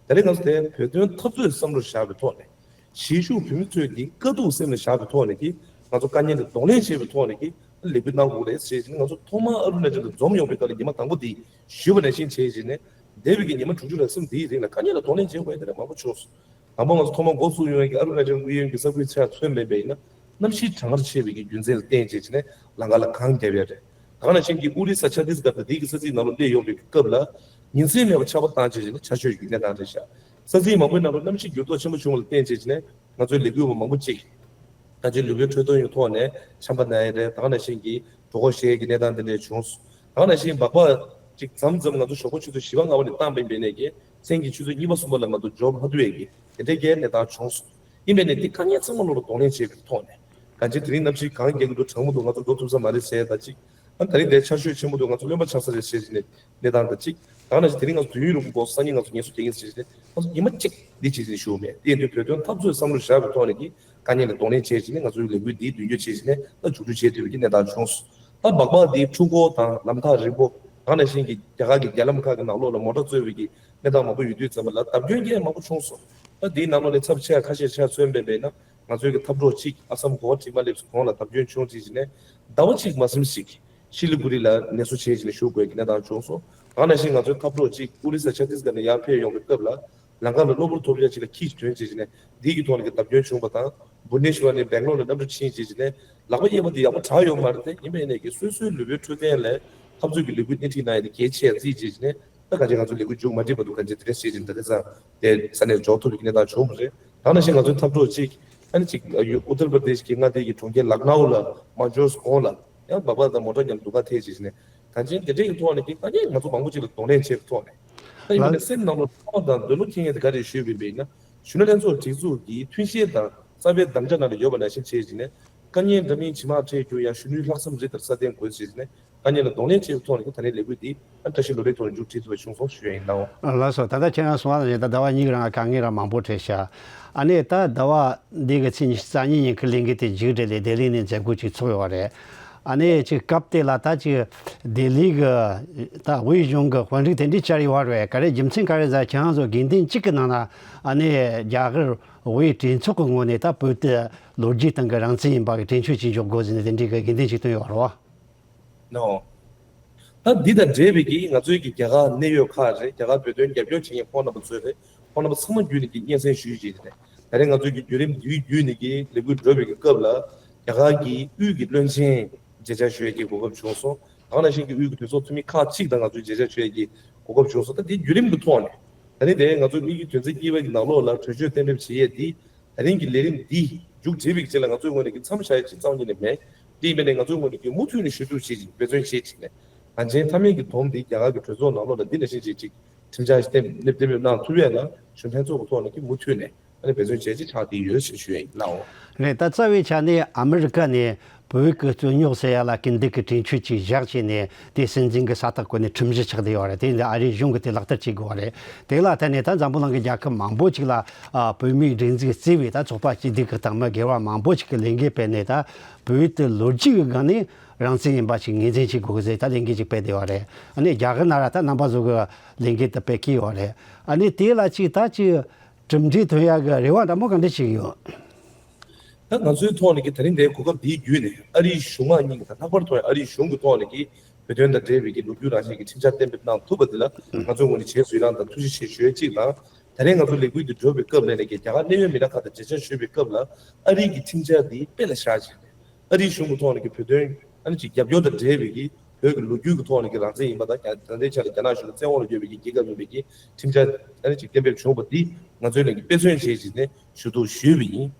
ད་རེས་ང་ཚོ་དེ་བོད་དོན་འཐབ་རྩོད་བསམ་བློ་བཞག་པའི་ཐོག་ནས་གཞིས་བཞུགས་བོད་མི་ཚོས་ཀྱི་དཀའ་སྡུག་སེམས་ལ་བཞག་པའི་ཐོག་ནས་ཀྱི་ང་ཚོ་དཀའ་ངལ་ལ་གདོང་ལེན་བྱེད་པའི་ཐོག་ནས་ཀྱི་ལས་འགུལ་གནང་དགོས་རེད་ཟེར་བཞིན་ང་ཚོ་ཐོག་མར་ཨ་རུ་ན་ཅལ་དུ་འཛོམས་ཡོང་པའི་སྐབས་ལ་ཉི་མ་དང་པོ་འདི་ཞུས་པ་ནང་བཞིན་བྱས་བྱས་ནས་འདས་པའི་གི་ཉི་མ་དྲུག་ཅུ་རེ་གསུམ་འདིའི་རིང་ལ་དཀའ་ངལ་ལ་གདོང་ལེན་བྱེད་དགོས་ཡ་དེ་འདྲ་མང་པོ་བྱུང་སོང་། དང་པོ་ང་ཚོ་ཐོག་མར་འགོ་བཙུགས་ཡོང་ཡ་གི་ཨ་རུ་ན་ཅལ་དབུས་གཡས་གཡོན་གྱི་ས་ཁུལ་ཆ་མཚོན་པ་ཡིན་པ་ཡིན་ན་གནམ་གཤིས་གྲང་ངར་ཆེ་བའི་གི་རྒྱུ་མཚན་ལ་བརྟེན་བྱས་བྱས་ནས་ལམ་ཁ་ལ་གངས་བརྒྱབ་ཡ་རེད། ད་ག་ནང་བཞིན་གྱི་ཨོ་རི་ས་ཆ་ཏིས་གྷར་དང་དེའི་གི་ས་ཚིགས་ནང་ལ་སླེབས་ཡོང་བའི་གི་སྐབས་ལ་ཉིན་མཚན་མེད་པར་ཆར་པ་བཏང་བྱས་བྱས་ནས་ཆར་ཞོད་ཀྱི་གནས་སྟངས་རེད་ཤག་ས་ཚིགས་མང་པོའི་ནང་ལ་གནམ་གཤིས་འགྱུར་ལྡོག་ཆེན་པོ་བྱུང་བ་ལ་བརྟེན་བྱས་བྱས་ནས་ང་ཚོའི་ལས་འགུལ་བ་མང་པོ་ཅིག་ད་ཆའི་ལུས་པོའི་འཕྲོད་བསྟེན་ཡོད་ཐོག་ནས་ཆམ་པ་ན་ཡི་རེད། ད་ག་ནང་བཞིན་གྱི་གྲོད་ཁོག་བཞེས་ཀྱི་གནས་སྟངས་དེ་འདྲས་བྱུང་། ད་ག་ནང་བཞིན་སྦག་སྦག་ཅིག་མཚམས་མཚམས་ང་ཚོ་ཞོགས་པ་ཆུ་ཚོད་བཞི་པ་ལྔ་པ་ནས་བཏང་པའི་འབད་ནས་ཀྱི་མཚན་གྱི་ཆུ་ཚོད་གཉིས་པ་གསུམ་པ་ལ་ང་ཚོ་འབྱོར་མ་ཐུབ་པའི་གི་དེ་འདྲའི་གི་གནས་སྟངས་བྱུང་སོང་། ཡིན་པས་ནས་འདི་དཀའ་ངལ་ཚང་མ་ལོ་ལ་གདོང་ལེན་བྱེད་པའི་ཐོག་ནས་ ད་ཅི་དེ་རིང་གནམ་གཤིས་གངས་རྒྱག་གི་འདུག་གྲང་མོ་འདུག་ང་ཚོ་འགྲོ་ཐུབ་ས་མ་རེད་ཟེར། ད་ཅིག་ཨ་ད་རིང་དེ་ཆར་ཞོད་ཆེན་པོ་འདུག་ང་ཚོ་རློན་པ་ཆགས་ས་རེད་ཟེར་བྱས་ནས་གནས་སྟངས་དང་གཅིག་ད་ནང་བཞིན་དེ་རིང་ང་ཚོ་དུས་ཡུན་རིང་པོ་སང་ཉིན་ང་ཚོ་ངལ་གསོ་རྒྱག་གི་ཡིན་ཟེར་བྱས་ནས་ང་ཚོ་ཉི་མ་གཅིག་འདི་བྱས་ཟིན་ཞུ་མེད། དེ་ཡིན་དུས་བོད་དོན་འཐབ་རྩོད་བསམ་བློ་བཞག་པའི་ཐོག་ནས་ཀྱི་དཀའ་ངལ་ལ་གདོང་ལེན་བྱས་བྱས་ནས་ང་ཚོའི་ལས་འགུལ་འདི་མདུན་སྐྱོད་བྱས་བྱས་ནས་ད་མཇུག་སྒྲིལ་བྱེད་ཐུབ་པའི་གི་གནས་སྟངས་བྱུང་སོང་། ད་སྦག་སྦག་འདི་འཁྲུག་འཁོར་དང་ལམ་ཐག་རིང་པོ་གང་ནང་བཞིན་གྱི་རྒྱ་གར་གྱི་རྒྱ་ལམ་ཁག་གི་ནང་ལོགས་ལ་མོ་ཊ་འཛུལ་བའི་གི་གནས་སྟངས་མང་པོ་ཡོད་དུས་ཙམ་པ་ལ་བརྡབ་སྐྱོན་རྐྱེན་མང་པོ་བྱུང་སོང་། ད་འདིའི་ནང་ལོགས་ནས་ཚབས་ཆེ་བ་ཁ་ཤས་ཆ་མཚོན་པ་ཡིན་ན། ང་ཚོའི་གི་འཐབ་གྲོགས་གཅིག་ཨ་སམ་གོ་བ་བྲིས་མ་སླེབས་སུ་གོང་ལ་བརྡབ་སྐྱོན་བྱུང་རྗེས་ནས་ཟླ་བ་གཅིག་མ་ཟིན་ཞིག་ཤི་ལི་གུ་རི་ལ་ནད་གསོ་བྱེད་ཀྱི་ནས་བཞུགས་དགོས་ཀྱི་གནས་སྟངས་བྱུང་སོང་། གང་ནང་བཞིན་ང་ཚོའི་འཐབ་གྲོགས་གཅིག་ཨོ་རི་ས་ཆ་ཏིས་ག་ནས་ཡར་ཕེབས་ཡོང་བའི་སྐབས་ལ་ལམ་ཁ་ལ་གློ་བུར་ཐོལ་རྒྱག་ཅིག་ལ་ཁྱི་ཞིག་ཐོན་རྗེས་ནས་འདི་གི་ཐོག་ནས་ཀྱི་བརྡབ་སྐྱོན་བྱུང་བ་དང་བུ་ནེ་ཤི་ཝར་ནས་སྦེང་ལོར་ལ་གནམ་གྲུ་ཕྱིན་རྗེས་ནས་ལག་པ་གཡས་པ་འདི་ཡག་པོ་དྲག་ཡོད་མ་རེད་དེ་ཡིན་པ་ཡིན་ནས་ཀྱི་སོ་སོའི་ལུས་པོའི་འཕྲོད་བསྟེན་ལ་འཐབ་རྩོད་ཀྱི་ལས་འགུལ་སྣེ་ཁྲིད་གནང་ཡ་དེ་གལ་ཆེ་བརྩིས་རྗེས་ནས། ད་གང་ཅི་ང་ཚོ་ལས་འགུལ་མཇུག་མ་སྒྲིལ་བར་དུ་གང་ཅི་དེ་འདྲ་བྱེད་ཅིང་ད་ག་ཚང་དེ་ས་གནས་འཇོག་ཐུབ་པའི་གནས་སྟངས་བྱུང་བ་རེད། ད་ནང་བཞིན་ང་ཚོའི་འཐབ་གྲོགས་གཅིག་ཨ་ནི་གཅིག་ཨུ་ཏར་པར་དེཤ་གི་མངའ་སྡེ་གི་གྲོང་ཁྱེར་ལག་ནའུ་ལ་མ་འབྱོར་གོང་ལ་ཡང་སྦག་སྦག་དང་མོ་ཊ་མཉམ་དུ་ཁ་ཐེག་བྱས་ནས་གང་ཅི་དེ་འདྲའི་གི་ཐོག་ནས་ཀྱི་ད་ནི་ང་ཚོ་མང་པོ་ཅིག་ལ་གདོང་ལེན་བྱས་པའི་ཐོག་ནས་ད་ཡིན་ལ་པ་ནས་སེམས་ནང་ལ་ཕྲག་དོག་དང་འདོད་བློ་འཁྱེར་མཁན་དེ་ག་རེ་ཞུས་པ་ཡིན་ན་གཞོན་ནུ་ལྷན་ཚོགས་སྒྲིག་འཛུགས་ཀྱི་མཐུན་བཤད་དང་རྩ་བའི་དམ་བཅའ་ནང་ལ་ཡོད་པ་ནང་བཞིན་བྱས་བྱས་ནས་དཀའ་ངལ་འདྲ་མིན་ཇེ་མང་འཕྲད་རྒྱུ་ཡང་གཞོན་ནུའི་ལྷག་བསམ་རེ་ལྟར་སྲ་བརྟན་དགོས་ཟེར་ནས། དཀའ་ངལ་ལ་གདོང་ལེན་བྱེད་པའི་ཐོག་ནས་ཀྱི་ད་ལྟའི་ལས་འགུལ་འདི་ཨ་བཀྲ་ཤིས་ལོ་ལེགས་ཐོག་ནས་མཇུག་སྒྲིལ་ཐུབ་པ་བྱུང་སོང་ཞུ་ཡ་ཡིན་ནའོ། ལགས་སོ། ད་ལྟ་ཁྱེད་རང་གསུངས་པ་ནང་བཞིན་ད་ཟླ་བ་གཉིས་ཀྱི་རིང་ལ་དཀའ་ངལ་རང་མང་པོ་འཕྲད་ཤག་ཨ་ནི་ད་ཟླ་བ་འདི་གི་ཚེས་ཉི་ཤུ་རྩ་གཉིས་ཉིན་གྱི་ལས་འགུལ་དེ་མཇུག་སྒྲིལ་ལས་ལྡི་ལི་ནས་མཛད་སྒོ་ཅིག་ཚོགས་ཡོད་པ་རེད། ཨ་ནི་ཅིག་སྐབས་དེ་ལ་ད་ཅིག་ལྡི་ལི་གི་ད་དབུས་གཞུང་གི་དཔོན་རིགས་དེ་འདྲས་བཅར་ཡོད་པ་རེད། ག་རེ་རྒྱུ་མཚན་ག་རེ་ཟེར་ཁྱེད་རང་ཚོ་དགོན་སྡེ་གཅིག་གི་ནང་ན་ཨ་ནི་རྒྱ་གར་དབུས་གྲོས་ཚོགས་ཀྱི་ངོས་ནས་ད་བོད་དེ་ལོ་རྒྱུས་སྟེང་གི་རང་བཙན་ཡིན་པ་གི་དྲན་གསོ་ཅིག་འཇོག་དགོས་ཟེར་ནས་དེ་འདྲའི་གི་དགོན་སྡེ་ཅིག་བཏོན་ཡོད་རེད་བ། ནོ། ད་འདི་དང་འབྲེལ་བའི་གི་ང་ཚོའི་གི་རྒྱ་གར་གནད་ཡོད་ཁག་རེད། རྒྱ་གར་བོད་དོན་རྒྱབ་སྐྱོར་བྱེད་མཁན་ཁོང་རྣམ་པ་ཚོ་རེད། ཁོང་རྣམ་པ་ཚང་མ་བརྒྱུད་ནས་ཀྱི་སྙན་སེང་ཞུས་བྱས་ནས་ད་རེས་ང་ཚོའི་གི་བརྒྱུད་རིམ་འདིའི་བརྒྱུད་ནས་ཀྱི་ལས་འགུལ་འགྲོ་བའི་གི་སྐབས་ལ་རྒྱ་གར་གི་དབུས་ཀྱི་བློན་ཆེན་མཇལ་བཅར་ཞུ་ཡས་ཀྱི་གོ་སྐབས་བྱུང་སོང་། ད་ག་ནང་བཞིན་གྱི་དབུས་ཀྱི་གྲོས་ཚོགས་འཐུས་མི་ཁག་ཅིག་དང་ང་ཚོའི་མཇལ་བཅར་ཞུ་ཡས་ཀྱི་གོ་སྐབས་བྱུང་སོང་། ད་འདིའི་བརྒྱུད་རིམ་གྱི་ཐོག་ནས་ད་རེས་དེ་ང་ཚོའི་དབུས་ཀྱི་དོན་ཚན་གཉིས་པ་གི་ནང་ལོགས་ལ་གྲོས་ཆོད་གཏན་འབེབས་བྱེད་ཡས་འདི། ད་རིང་གི་ལས་རིམ་འདི་མཇུག་སྒྲིལ་བའི་རྗེས་ལ་ང་ཚོའི་ངོས་ནས་ཀྱི་མཚམས་བཞག་ཡ་ཅིག་རྩ་བ་ཉིད་ནས་མེད། དེ་ཡིན་པ་ནས་ང་ཚོའི་ངོས་ནས་ཀྱི་མུ་མཐུད་ནས་ཞུ་གཏུག་བྱེད་ཅིང་འབད་བརྩོན་བྱེད་ཅིང་ནས་གངས་ཅན་མཐའ་མེད་ཀྱི་དོན་འདི་རྒྱ་གར་གྱི་གྲོས་ཚོགས་ནང་ལོགས་ལ་འདི་ནང་བཞིན་བྱེད་ཅིག་ཁྲིམས་འཆར་ཞིག་གཏན་འབེབས་གནང་ཐུབ་ཡས་ལ་གཞོན་ལྷན་ཚོགས་ཀྱི་ཐོག་ནས་ཀྱི་མུ་མཐུད་ནས་ཨ་ནི་འབད་བརྩོན་བྱེད་ཅིག་ཆགས་བསྡད་ཡོད་ཞེས་ཞུ་ཡས་ཡིན་ལགས། རེད། ད་རྩ་བའི་ཆ་ནས་ཨ་མི་རི་ཀ་ནས་བོད་ཀྱི་རྩོད་རྙོག་སེལ་ཡ་ལ་སྐུལ་འདེད་ཀྱི་གྲོས་ཆོད་ཅིག་བཞག་བྱས་ནས་དེ་སྲིད་འཛིན་གྱི་ས་རྟགས་བཀོད་ནས་ཁྲིམས་གཞི་ཆགས་བསྡད་ཡོད་རེད། དེ་ཡིན་ད་ཨ་རིའི་གཞུང་གིས་དེ་ལག་བསྟར་བྱེད་དགོས་པ་རེད། དེ་ལ་བརྟེན་ནས་ད་འཛམ་བུ་གླིང་གི་རྒྱལ་ཁབ་མང་པོ་ཅིག་ལ་ཨ་བོད་མིའི་སྒྲིག་འཛུགས་གཙོས་པའི་ད་ཚོགས་པ་སྐྱིད་སྡུག་གི་དང་མི་སྒེར་བ་མང་པོ་ཅིག་གིས་ལས་འགུལ་སྤེལ་ནས་ད་བོད་དེ་ལོ་རྒྱུས་ཀྱི་སྒང་ནས་རང་བཙན་ཡིན་པ་ཞིག་ངོས་འཛིན་བྱེད་དགོས་ཟེར་ད་ལས་འགུལ་ཅིག་སྤེལ་བསྡད་ཡོད་རེད། ཨ་ནི་རྒྱ་གར་ནང་ལ་ད་རྣམ་པ་ཚོ་གིས་ལས་འགུལ་དེ་སྤེལ་གྱི་ཡོད་རེད། ཨ་ནི་དེ་ལ་ཅིག་ད་ཅིག་གྲུབ་འབྲས་ཐོན་ཡག་གི་རེ་བ་འདྲ་མོ་ག་འདྲ་བྱེད་ཀྱི་ཡོད། ད་ང་ཚོའི་ཐོག་ནས་ཀྱི་ད་རིང་འདིའི་གོ་སྐབས་འདིའི་བརྒྱུད་ནས་ཨ་རིའི་གཞུང་མང་གཉིས་ཀྱི་ད་ལྷག་པར་དུ་ཨ་རིའི་གཞུང་གི་ཐོག་ནས་ཀྱི་བོད་དོན་དང་འབྲེལ་བའི་ཀྱི་ལོ་རྒྱུས་རང་བཞིན་གྱི་ཁྲིམས་འཆར་གཏན་འབེབས་གནང་ཐུབ་པ་འདི་ལ་ང་ཚོའི་ངོས་ནས་རྗེས་སུ་ཡི་རང་དང་ཐུགས་རྗེ་ཆེ་ཞུ་ཡ་གཅིག་དང་། ད་རིང་ང་ཚོ་ལས་འགུལ་འདི་བསྒྲུབས་པའི་སྐབས་ལ་ནས་ཀྱི་རྒྱ་གར་གནད་ཡོད་མི་སྣ་ཁག་དང་མཇལ་བཅར་ཞུས་པའི་སྐབས་ལ་ཨ་རིའི་ཀྱི་ཁྲིམས་འཆར་འདི་དཔེ་ལ་བཞག་ཅིང་། ཨ་རིའི་གཞུང་གི་ཐོག་ནས་ཀྱི་བོད་དོན་ཨ་ནི་ཅིག་རྒྱབ་སྐྱོར་དང་འབྲེལ་བའི་ཀྱི་བོད་ཀྱི་ལོ་རྒྱུས་ཀྱི་ཐོག་ནས་ཀྱི་རང་བཙན་ཡིན་པ་དང་རྒྱ་ད་ལྟའི་ཆ་ལ་རྒྱ་ནག་གཞུང་གི་བཙན་འོག་ལ་ཡོད་པའི་ཀྱི་རྒྱལ་ཁབ་ཡིན་པའི་ཀྱི་ཁྲིམས་འཆར་ཨ་ནི་ཅིག་གཏན་འབེབས་བྱུང་བ་འདི་ང་ཚོའི་ནང་གི་དཔེ་མཚོན་བྱས་ཅིག་ནས་ཞུ་གཏུག་ཞུས་པ་ཡིན།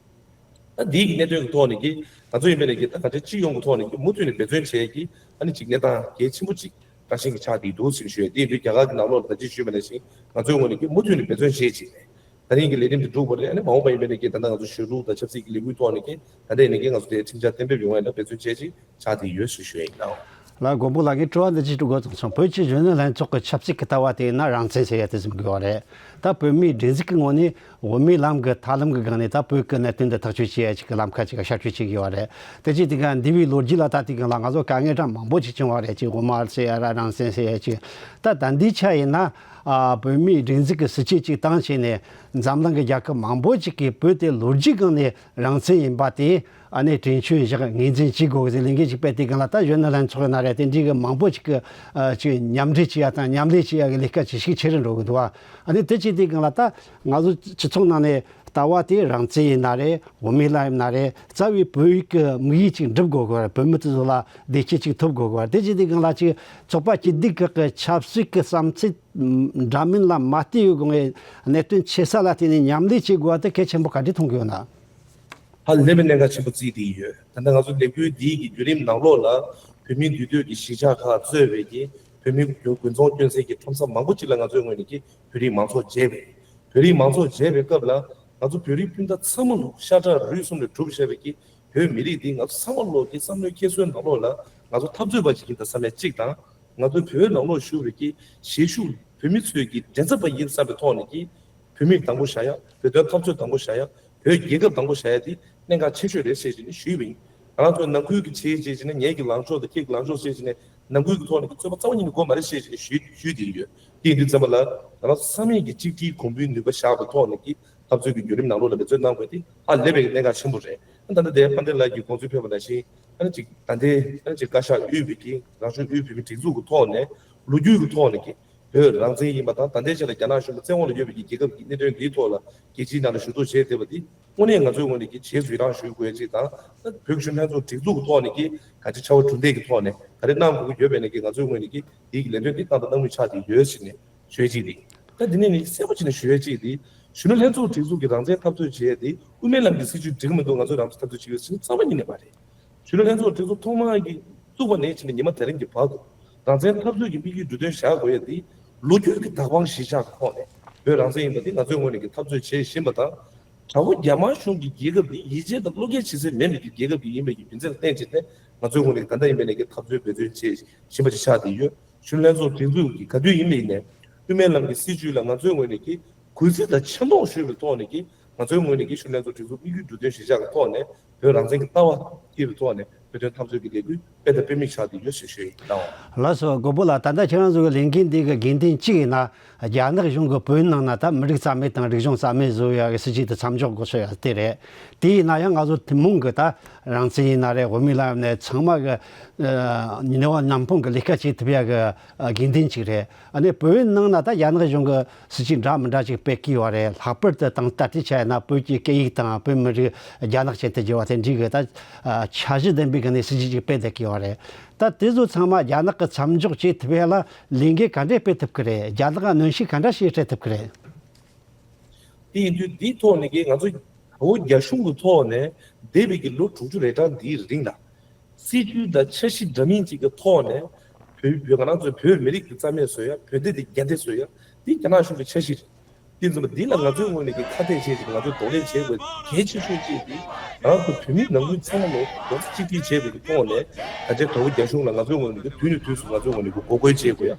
ད་འདིའི་གི་གནད་དོན་གྱི་ཐོག་ནས་ཀྱི་ང་ཚོ་ཡིན་པའི་ནས་ཀྱི་ད་ག་ཚོད་སྤྱི་ཡོངས་ཀྱི་ཐོག་ནས་ཀྱི་མུ་མཐུད་ནས་འབད་བརྩོན་བྱས་ཀྱི་ཨ་ནི་ཅིག་གནས་སྟངས་གལ་ཆེན་པོ་ཅིག་རང་བཞིན་གྱི་ཆགས་བསྡད་འདུག་ཟེར་ཞུས། དེ་ཡིན་དུས་རྒྱ་གར་གྱི་ནང་ལོགས་ལ་ད་ཅི་ཞུས་པ་ནང་བཞིན་ང་ཚོའི་ངོས་ནས་ཀྱི་མུ་མཐུད་ནས་འབད་བརྩོན་བྱེད་ཅིག་ནས་ད་རིང་གི་ལས་རིམ་དེ་འགྲུབ་པ་རེད། ཨ་ནི་མ་འོངས་པ་ཡིན་པའི་ནས་ཀྱི་ད་ལྟ་ང་ཚོ་གཞོན་ལུགས་དང་ཆབ་སྲིད་ཀྱི་ལས་འགུལ་ཐོག་ནས་ཀྱི་ད་ལྟ་ཡིན་ནས་ཀྱི་ང་ཚོ་དེ་ཁྲིམས་འཆར་གཏན་འབེབས་ཡོང་བ་ཡིན་ན་འབད་བརྩོན་བྱེད་ཅིག་ཆགས་བསྡད་ཡོད་ཟེར་ཞུ་ཡ་ཡིན་ལགས། ལགས་མགོན་པོ་ལགས་ངས་དྲི་བ་འདི་ཅིག་དྲི་དགོས་བྱུང་སོང་། བོད་ཀྱི་གཞོན་ནུ་ལྷན་ཚོགས་ཀྱི་ཆབ་སྲིད་ཀྱི་ལྟ་བ་དེ་ཡིན་ན་རང་བཙན་ཟེར་ཡ་དེ་ཟིན་དགོས་པ་རེད། ད་བོད་མིའི་སྒྲིག་འཛུགས་ཀྱི་ངོས་ནས་དབུ་མའི་ལམ་གྱི་ཐབས་ལམ་གྱི་སྒང་ནས་ད་བོད་ཀྱི་གནད་དོན་འདི་ཐག་གཅོད་བྱེད་ཡ་ཅིག་གི་ལམ་ཁ་ཅིག་ག་ཤར་བསྐྱོད་བྱེད་ཀྱི་ཡོད་རེད། དེ་ཅི་དེ་ག་འདས་པའི་ལོ་རྒྱུས་ལ་ད་དེ་ག་ལ་ང་ཚོ་དཀའ་ངལ་གྲངས་མང་པོ་ཅིག་བྱུང་བ་རེད། ཅིག་དབུ་མ་ཟེར་ཡ་ར་རང་བཙན་ཟེར་ཡ་ཅིག་ད་ད་འདི་ཆ་ཡིན་ན་ཨ་བོད་མིའི་སྒྲིག་འཛུགས་ཀྱི་སྲིད་བྱུས་ཅིག་བཏང་བྱས་ནས་འཛམ་གླིང་གི་རྒྱལ་ཁབ་མང་པོ་ཅིག་གིས་བོད་དེ་ལོ་རྒྱུས་སྒང་ནས་རང་བཙན་ཡིན་པ་དེ་ཨ་ནི་དྲན་གསོ་བཞག་ངོས་འཛིན་བྱེད་དགོས་ཟེར་ལས་འགུལ་ཅིག་སྤེལ་དུས་སྒང་ལ་ད་གཞོན་ནུ་ལྷན་ཚོགས་ཡིན་ན་རེད། དེ་འདྲའི་གི་མང་པོ་ཅིག་གི་ཨ་ཅིག་མཉམ་འབྲེལ་བྱེད་ཡ་དང་མཉམ་ལས་བྱེད་ཡ་གི་ལས་ཀ་ཅིག་ཤུགས་ཆེ་རུ་འགྲོ་གི་འདུག་བ། ཨ་ནི་དེ་བྱེད་དུས་སྒང་ལ་ད་ང་ཚོ་སྤྱི་ཚོགས་ནང་ནས་ལྟ་བ་དེ་རང་བཙན་ཡིན་ན་རེད། དབུ་མའི་ལམ་ཡིན་ན་རེད། རྩ་བའི་བོད་ཡིག་གི་དམིགས་ཡུལ་ཅིག་འགྲུབ་དགོས་གི་བ། བོད་མི་དེ་ཚོ་ལ་བདེ་སྐྱིད་ཅིག་ཐོབ་དགོས་གི་བ། དེ་བྱེད་དུས་སྒང་ལ་ཅིག་ཚོགས་པ་སྐྱིད་སྡུག་ཁག་གི་ཆབ་སྲིད་ཀྱི་བསམ་ཚུལ་འདྲ་མིན་ལ་མ་བལྟས་ཡོད་དགོས་ངེས་གནད་དོན་ཆེ་ས་ལ་བརྟེན་ནས་མཉམ་ལས་བྱེད་དགོས་པ་དེ་གལ་ཆེན་པོ་ག་འདྲས་མཐོང་གི་ཡོད་ན། ཧ་ལས་པའི་གནད་འགག་ཆེན་པོ་བརྩིས་བསྡད་ཡོད། ད་ལྟ་ང་ཚོ་ལས་འགུལ་འདིའི་གི་བརྒྱུད་རིམ་ནང་ལོགས་ལ་བོད་མིའི་འདུས་སྡོད་ཀྱི་གཞིས་ཆགས་ཁག་གཙོས་པའི་གི་བོད་མིའི་དགོན་དགོན་ཚོང་སྐྱོན་སའི་གི་ཁྲོམ་ས་མང་པོ་ཅིག་ལ་ང་ཚོའི་ངོས་ནས་ཀྱི་བོད་རིགས་མང་ཚོགས་མཇལ་བས། བོད་རིགས་མང་ཚོགས་མཇལ་བའི་སྐབས་ལ་ང་ཚོ་བོད་རིགས་སྤུན་ཟླ་ཚང་མ་ལོ་ཤ་ཁྲག་རུས་གསུམ་ལས་གྲུབ་བཞག་པའི་གི་ བོད་མི་རིགས་འདི་ང་ཚོ་ཚང་མ་ལོག་གི་བསམ་བློའི་འཁྱེར་སོའི་ནང་ལོགས་ལ་ང་ཚོ་འཐབ་རྩོད་པ་ཅིག་ཡིན་ད་བསམ་ཡ་གཅིག་དང་། ང་ཚོ་བོད་ནང་ལོགས་བཞུགས་པའི་གི་གཞིས་བཞུགས་བོད་མི་ཚོའི་གི་འགྲན་ཚབ་པ་ཡིན་བསམ་པའི་ཐོག་ནས་ཀྱི་བོད་མི་དང་པོ་བཞག་ཡ། བོད་དོན་འཐབ་རྩོད་དང་པོ་བཞག་ཡ། བོད་རྒྱལ་ཁབ་དང་པོ་བཞག་ཡ་དེ་གནད་འགག་ཆེ་ཤོས་རེད་ཟེར་བྱས་ནས་ཞུས་པ་ཡིན། ང་རང་ཚོ་ནང་ཁུལ་གྱི་བྱས་རྗེས་བྱས་ནས་ངེད་ཀྱི་ལངས་ཕྱོགས་དང་ཁྱེད་ཀྱི་ལངས་ཕྱོགས་ཟེར་བྱས་ནས་ནང་ཁུལ་གྱི་ཐོག་ནས་ཀྱི་རྩོད་པ་རྩ་བ་ཉིད་ནས་དགོས་མ་རེད་ཟེར་བྱས་ནས་ཞུས་ཞུས་དེ་ཡོད། དེ་ཡིན་དུས་ཙམ་པ་ལ་ང་རང་ཚོ་ཚང་མས་ཀྱི་གཅིག་སྒྲིལ་གོང་བུའི་ནུས་པ་བཞག་པའི་ཐོག་ནས་ཀྱི་འཐབ་རྩོད་ཀྱི་བརྒྱུད་རིམ་ནང་ལོགས་ལ་འབད་བརྩོན་གནང་དགོས་དེ་ཧ་ལས་པའི་གནད་འགག་ཆེན་པོ་རེད། ད་ལྟ་དེ་དཔལ་ལྡན་ལགས་ཀྱིས་དགོངས་ཚུལ་ཕེབས་པ་ནང་བཞིན་ཨ་ནི་ཅིག་ད་ལྟའི་ཨ་ནི་ཅིག་བཀའ་ཤག་དབུས་པའི་གི་རང་སྐྱོང་དབུས་བོད་མིའི་སྒྲིག་འཛུགས་ཀྱི་ཐོག་ནས་ལོ་རྒྱུས་ཀྱི་ཐོག་ནས་ཀྱི་བོད་རང་བཙན་ཡིན་པ་དང་ད་ལྟའི་ཆ་ལ་རྒྱ་ནག་གཞུང་གི་བཙན་འོག་ལ་ཡོད་པའི་གི་རྒྱལ་ཁབ་ཀྱི་གནད་དོན་འདིའི་ཐོག་ལ་རྒྱལ་སྤྱིའི་ནང་ལ་ཞུ་གཏུག་བྱས་བསྡད་པ་འདི་དངོས་གནས་ང་ཚོའི་ངོས་ནས་ཀྱི་རྗེས་སུ་ཡི་རང་ཞུ་དགོས་ཅིག་དང་། ད་བོད་ཀྱི་གཞོན་ལྷན་ཚོགས་སྒྲིག་འཛུགས་ཀྱི་ཐོག་ནས་ཀྱི་ག་ཅི་བྱ་བ་གྲུ་འདེགས་ཀྱི་ཐོག་ནས་ག་རེ་གནང་དགོས་ཀྱི་ཡོད་པས་ན་ཀྱི་ང་ཚོའི་ངོས་ནས་ཀྱི་དེའི་གི་ལས་དོན་འདི་གནང་དང་གནང་མུས་ཆགས་ཀྱི་ཡོད་ཟེར་ནས་ཞུ་ཡས་ཅིག་རེད། ད་འདི་ནས་ནི་གསལ་པོ་བྱས་ནས་ཞུ་ཡས་ཅིག་དེ་གཞོན་ནུ་ལྷན་ཚོགས་སྒྲིག་འཛུགས་ཀྱི་རང་བཙན་འཐབ་རྩོད་བྱེད་ཡས་དེ་དབུ་མའི་ལམ་གྱི་སྲིད་བྱུས་འགྲིག་གི་མི་འདུག་ང་ཚོས་རང་བཙན་འཐབ་རྩོད་བྱེད་ཡས་ཟེར་ནས་རྩ་བ་ཉིད་ནས་མ་རེད། གཞོན་ནུ་ལྷན་ཚོགས་སྒྲིག་འཛུགས་ཐོག་མར་གྱི་བཙུགས་པ་ནས་བྱས་ནས་ཉི་མ་དེ་རིང་གི་བར་དུ་རང་བཙན་འཐབ་རྩོད་ཀྱི་དམིགས་ཡུལ་འགྲོ་དོན་བཞག་དགོས་ཡས་དེ་ལོ་རྒྱུས་ཀྱི་བདག་དབང་གཞིར་བཞག་གི་ཐོག་ནས་བོད་རང་བཙན་ཡིན་པ་དེ་ང་ཚོའི་ངོས་ནས་ཀྱི་འཐབ་རྩོད་བྱེད་བཞིན་པ་དང་། དྲ་བོ་རྒྱ་དམར་གཞུང་གི་རྒྱལ་ཁབ་དེ་ཡིད་ཆེས་དང་བློ་འགེལ་བྱེད་ས་མེད་པའི་གི་རྒྱལ་ཁབ་ཅིག་ཡིན་པའི་གི་རྒྱུ་མཚན་ལ་བརྟེན་བྱས་ནས་ང་ཚོའི་ངོས་ནས་ཀྱི་ད་ལྟ་ཡིན་པའི་ནས་ཀྱི་འཐབ་རྩོད་འབད་བརྩོན་བྱེད་བཞིན་པ་ཅིག་ཆགས་བསྡད་ཡོད། གཞོན་ལྷན་ཚོགས་སྒྲིག་འཛུགས་ཀྱི་ག་དུས་ཡིན་པའི་ནས་དབུ་མའི་ལམ་གྱི་སྲིད་བྱུས་ལ་ང་ཚོའི་ངོས་ནས་ཀྱི་གུས་བརྩི་དང་ཆེ་མཐོང་ཞུས་པའི་ཐོག་ནས་ཀྱི་ང་ཚོའི་ངོས་ནས་ཀྱི་གཞོན་ལྷན་ཚོགས་སྒྲིག་འཛུགས་དམིགས་ཡུལ་འགྲོ་དོན་གཞིར་བཞག་གི་ཐོག་ནས་བོད་རང་བཙན་གྱི་ལྟ་བ་བསྐྱེད་པའི་ཐོག་ནས་བོད་དོན་འཐབ་རྩོད་ཀྱི་ལས་འགུལ་སྤེལ་དང་སྤེལ་མུས་ཆགས་བསྡད་ཡོད་ཞེས་ཞུ་ཡི་གནང་བ། ལགས་སོ། མགོན་པོ་ལགས། ད་ལྟ་ཁྱེད་རང་ཚོ་གི་ལས་འགན་འདི་གི་དགེ་མཚན་གཅིག་ཡིན་ན་རྒྱ་ནག་གཞུང་གི་བོད་ནང་ན་ད་མི་རིགས་རྩ་མེད་དང་རིག་གཞུང་རྩ་མེད་བཟོ་ཡ་གི་སྲིད་བྱུས་དེ་མཚམས་འཇོག་དགོས་ཤོག་ཡ་དེ་རེད། དེ་ཡིན་ན་ཡང་ང་ཚོ་ཐུན་མོང་གི་ད་རང་བཙན་ཡིན་ན་རེད། དབུ་མའི་ལམ་ནས་ཚང་མ་གི་ནུས་པ་མཉམ་སྤུངས་ཀྱི་ལས་ཀ་བྱེད་ཐུབ་ཡ་གི་དགེ་མཚན་གཅིག་རེད། ཨ་ནི་བོད་ནང་ན་ད་རྒྱ་ནག་གཞུང་གི་སྲིད་བྱུས་འདྲ་མི་འདྲ་ཅིག་སྤེལ་གི་ཡོད་རེད། ལྷག་པར་དུ་དང་ད་ལྟའི་ཆ་ཡིན་ན་བོད་ཀྱི་སྐད་ཡིག་དང་བོད་མི་རིགས་རྒྱ་ནག་ཆེད་དུ་བསྒྱུར་བ་དེ་འདྲའི་གི་ད་འཆར་གཞི་ལྡན་པའི་གི་ནས་སྲིད་བྱུས་ཅིག་སྤེལ་བསྡད་ཀྱི་ཡོད་རེད། ད་དེ་ཚོ་ཚང་མ་རྒྱ་ནག་གི་མཚམས་འཇོག་བྱེད་ཐུབ་ཡ་ལ་ལས་འགན་ག་འདྲས་སྤེལ་ཐུབ་ཀྱི་རེད། རྒྱ་ནག་ག་གནོན་ཤུགས་ག་འདྲ་ཞིག་སྤྲད་ཐུབ་ཀྱི་རེད། དེ་ཡིན་དུས་འདིའི་ཐོག་ནས་ཀྱི་ང་ཚོ་བོད་རྒྱ་གཞུང་གི་ཐོག་ནས་འདས་པའི་གི་ལོ་དྲུག་ཅུ་རེ་གྲངས་འདིའི་རིང་ལ་སྲིད་བྱུས་དང་འཆར་གཞི་འདྲ་མིན་ཅིག་གི་ཐོག་ནས་བོད་བོད་ང་རང་ཚོའི་བོད་མི་རིགས་ཀྱི་རྩ་མེད་བཟོ་ཡ། བོད་སྡེ་དེ་རྒྱ་སྡེ་བཟོ་ཡ། འདི་རྒྱ་ནག་གཞུང་གི་འཆར་གཞི་རེད། དེ་ཙམ་པ་འདི་ལ་ང་ཚོའི་ངོས་ནས་ཀྱི་ཁ་གཏད་བྱས་ཅིག་ང་ཚོས་གདོང་ལེན་བྱེད་དགོས་གལ་ཆེ་ཤོས་ཅིག་འདི་ང་རང་ཚོ་བོད་མི་ནང་ཁུལ་ཚང་མ་ལོ་རྡོག་རྩ་གཅིག་སྒྲིལ་བྱས་པའི་གི་ཐོག་ནས་ད་ཆ་དྲ་བོ་རྒྱ་གཞུང་ལ་ང་ཚོའི་ངོས་ནས་ཀྱི་དུས་ནས་དུས་སུ་ང་ཚོའི་ངོས་ནས་ཀྱི་འགོག་རྒོལ་བྱེད་དགོས་ཡ།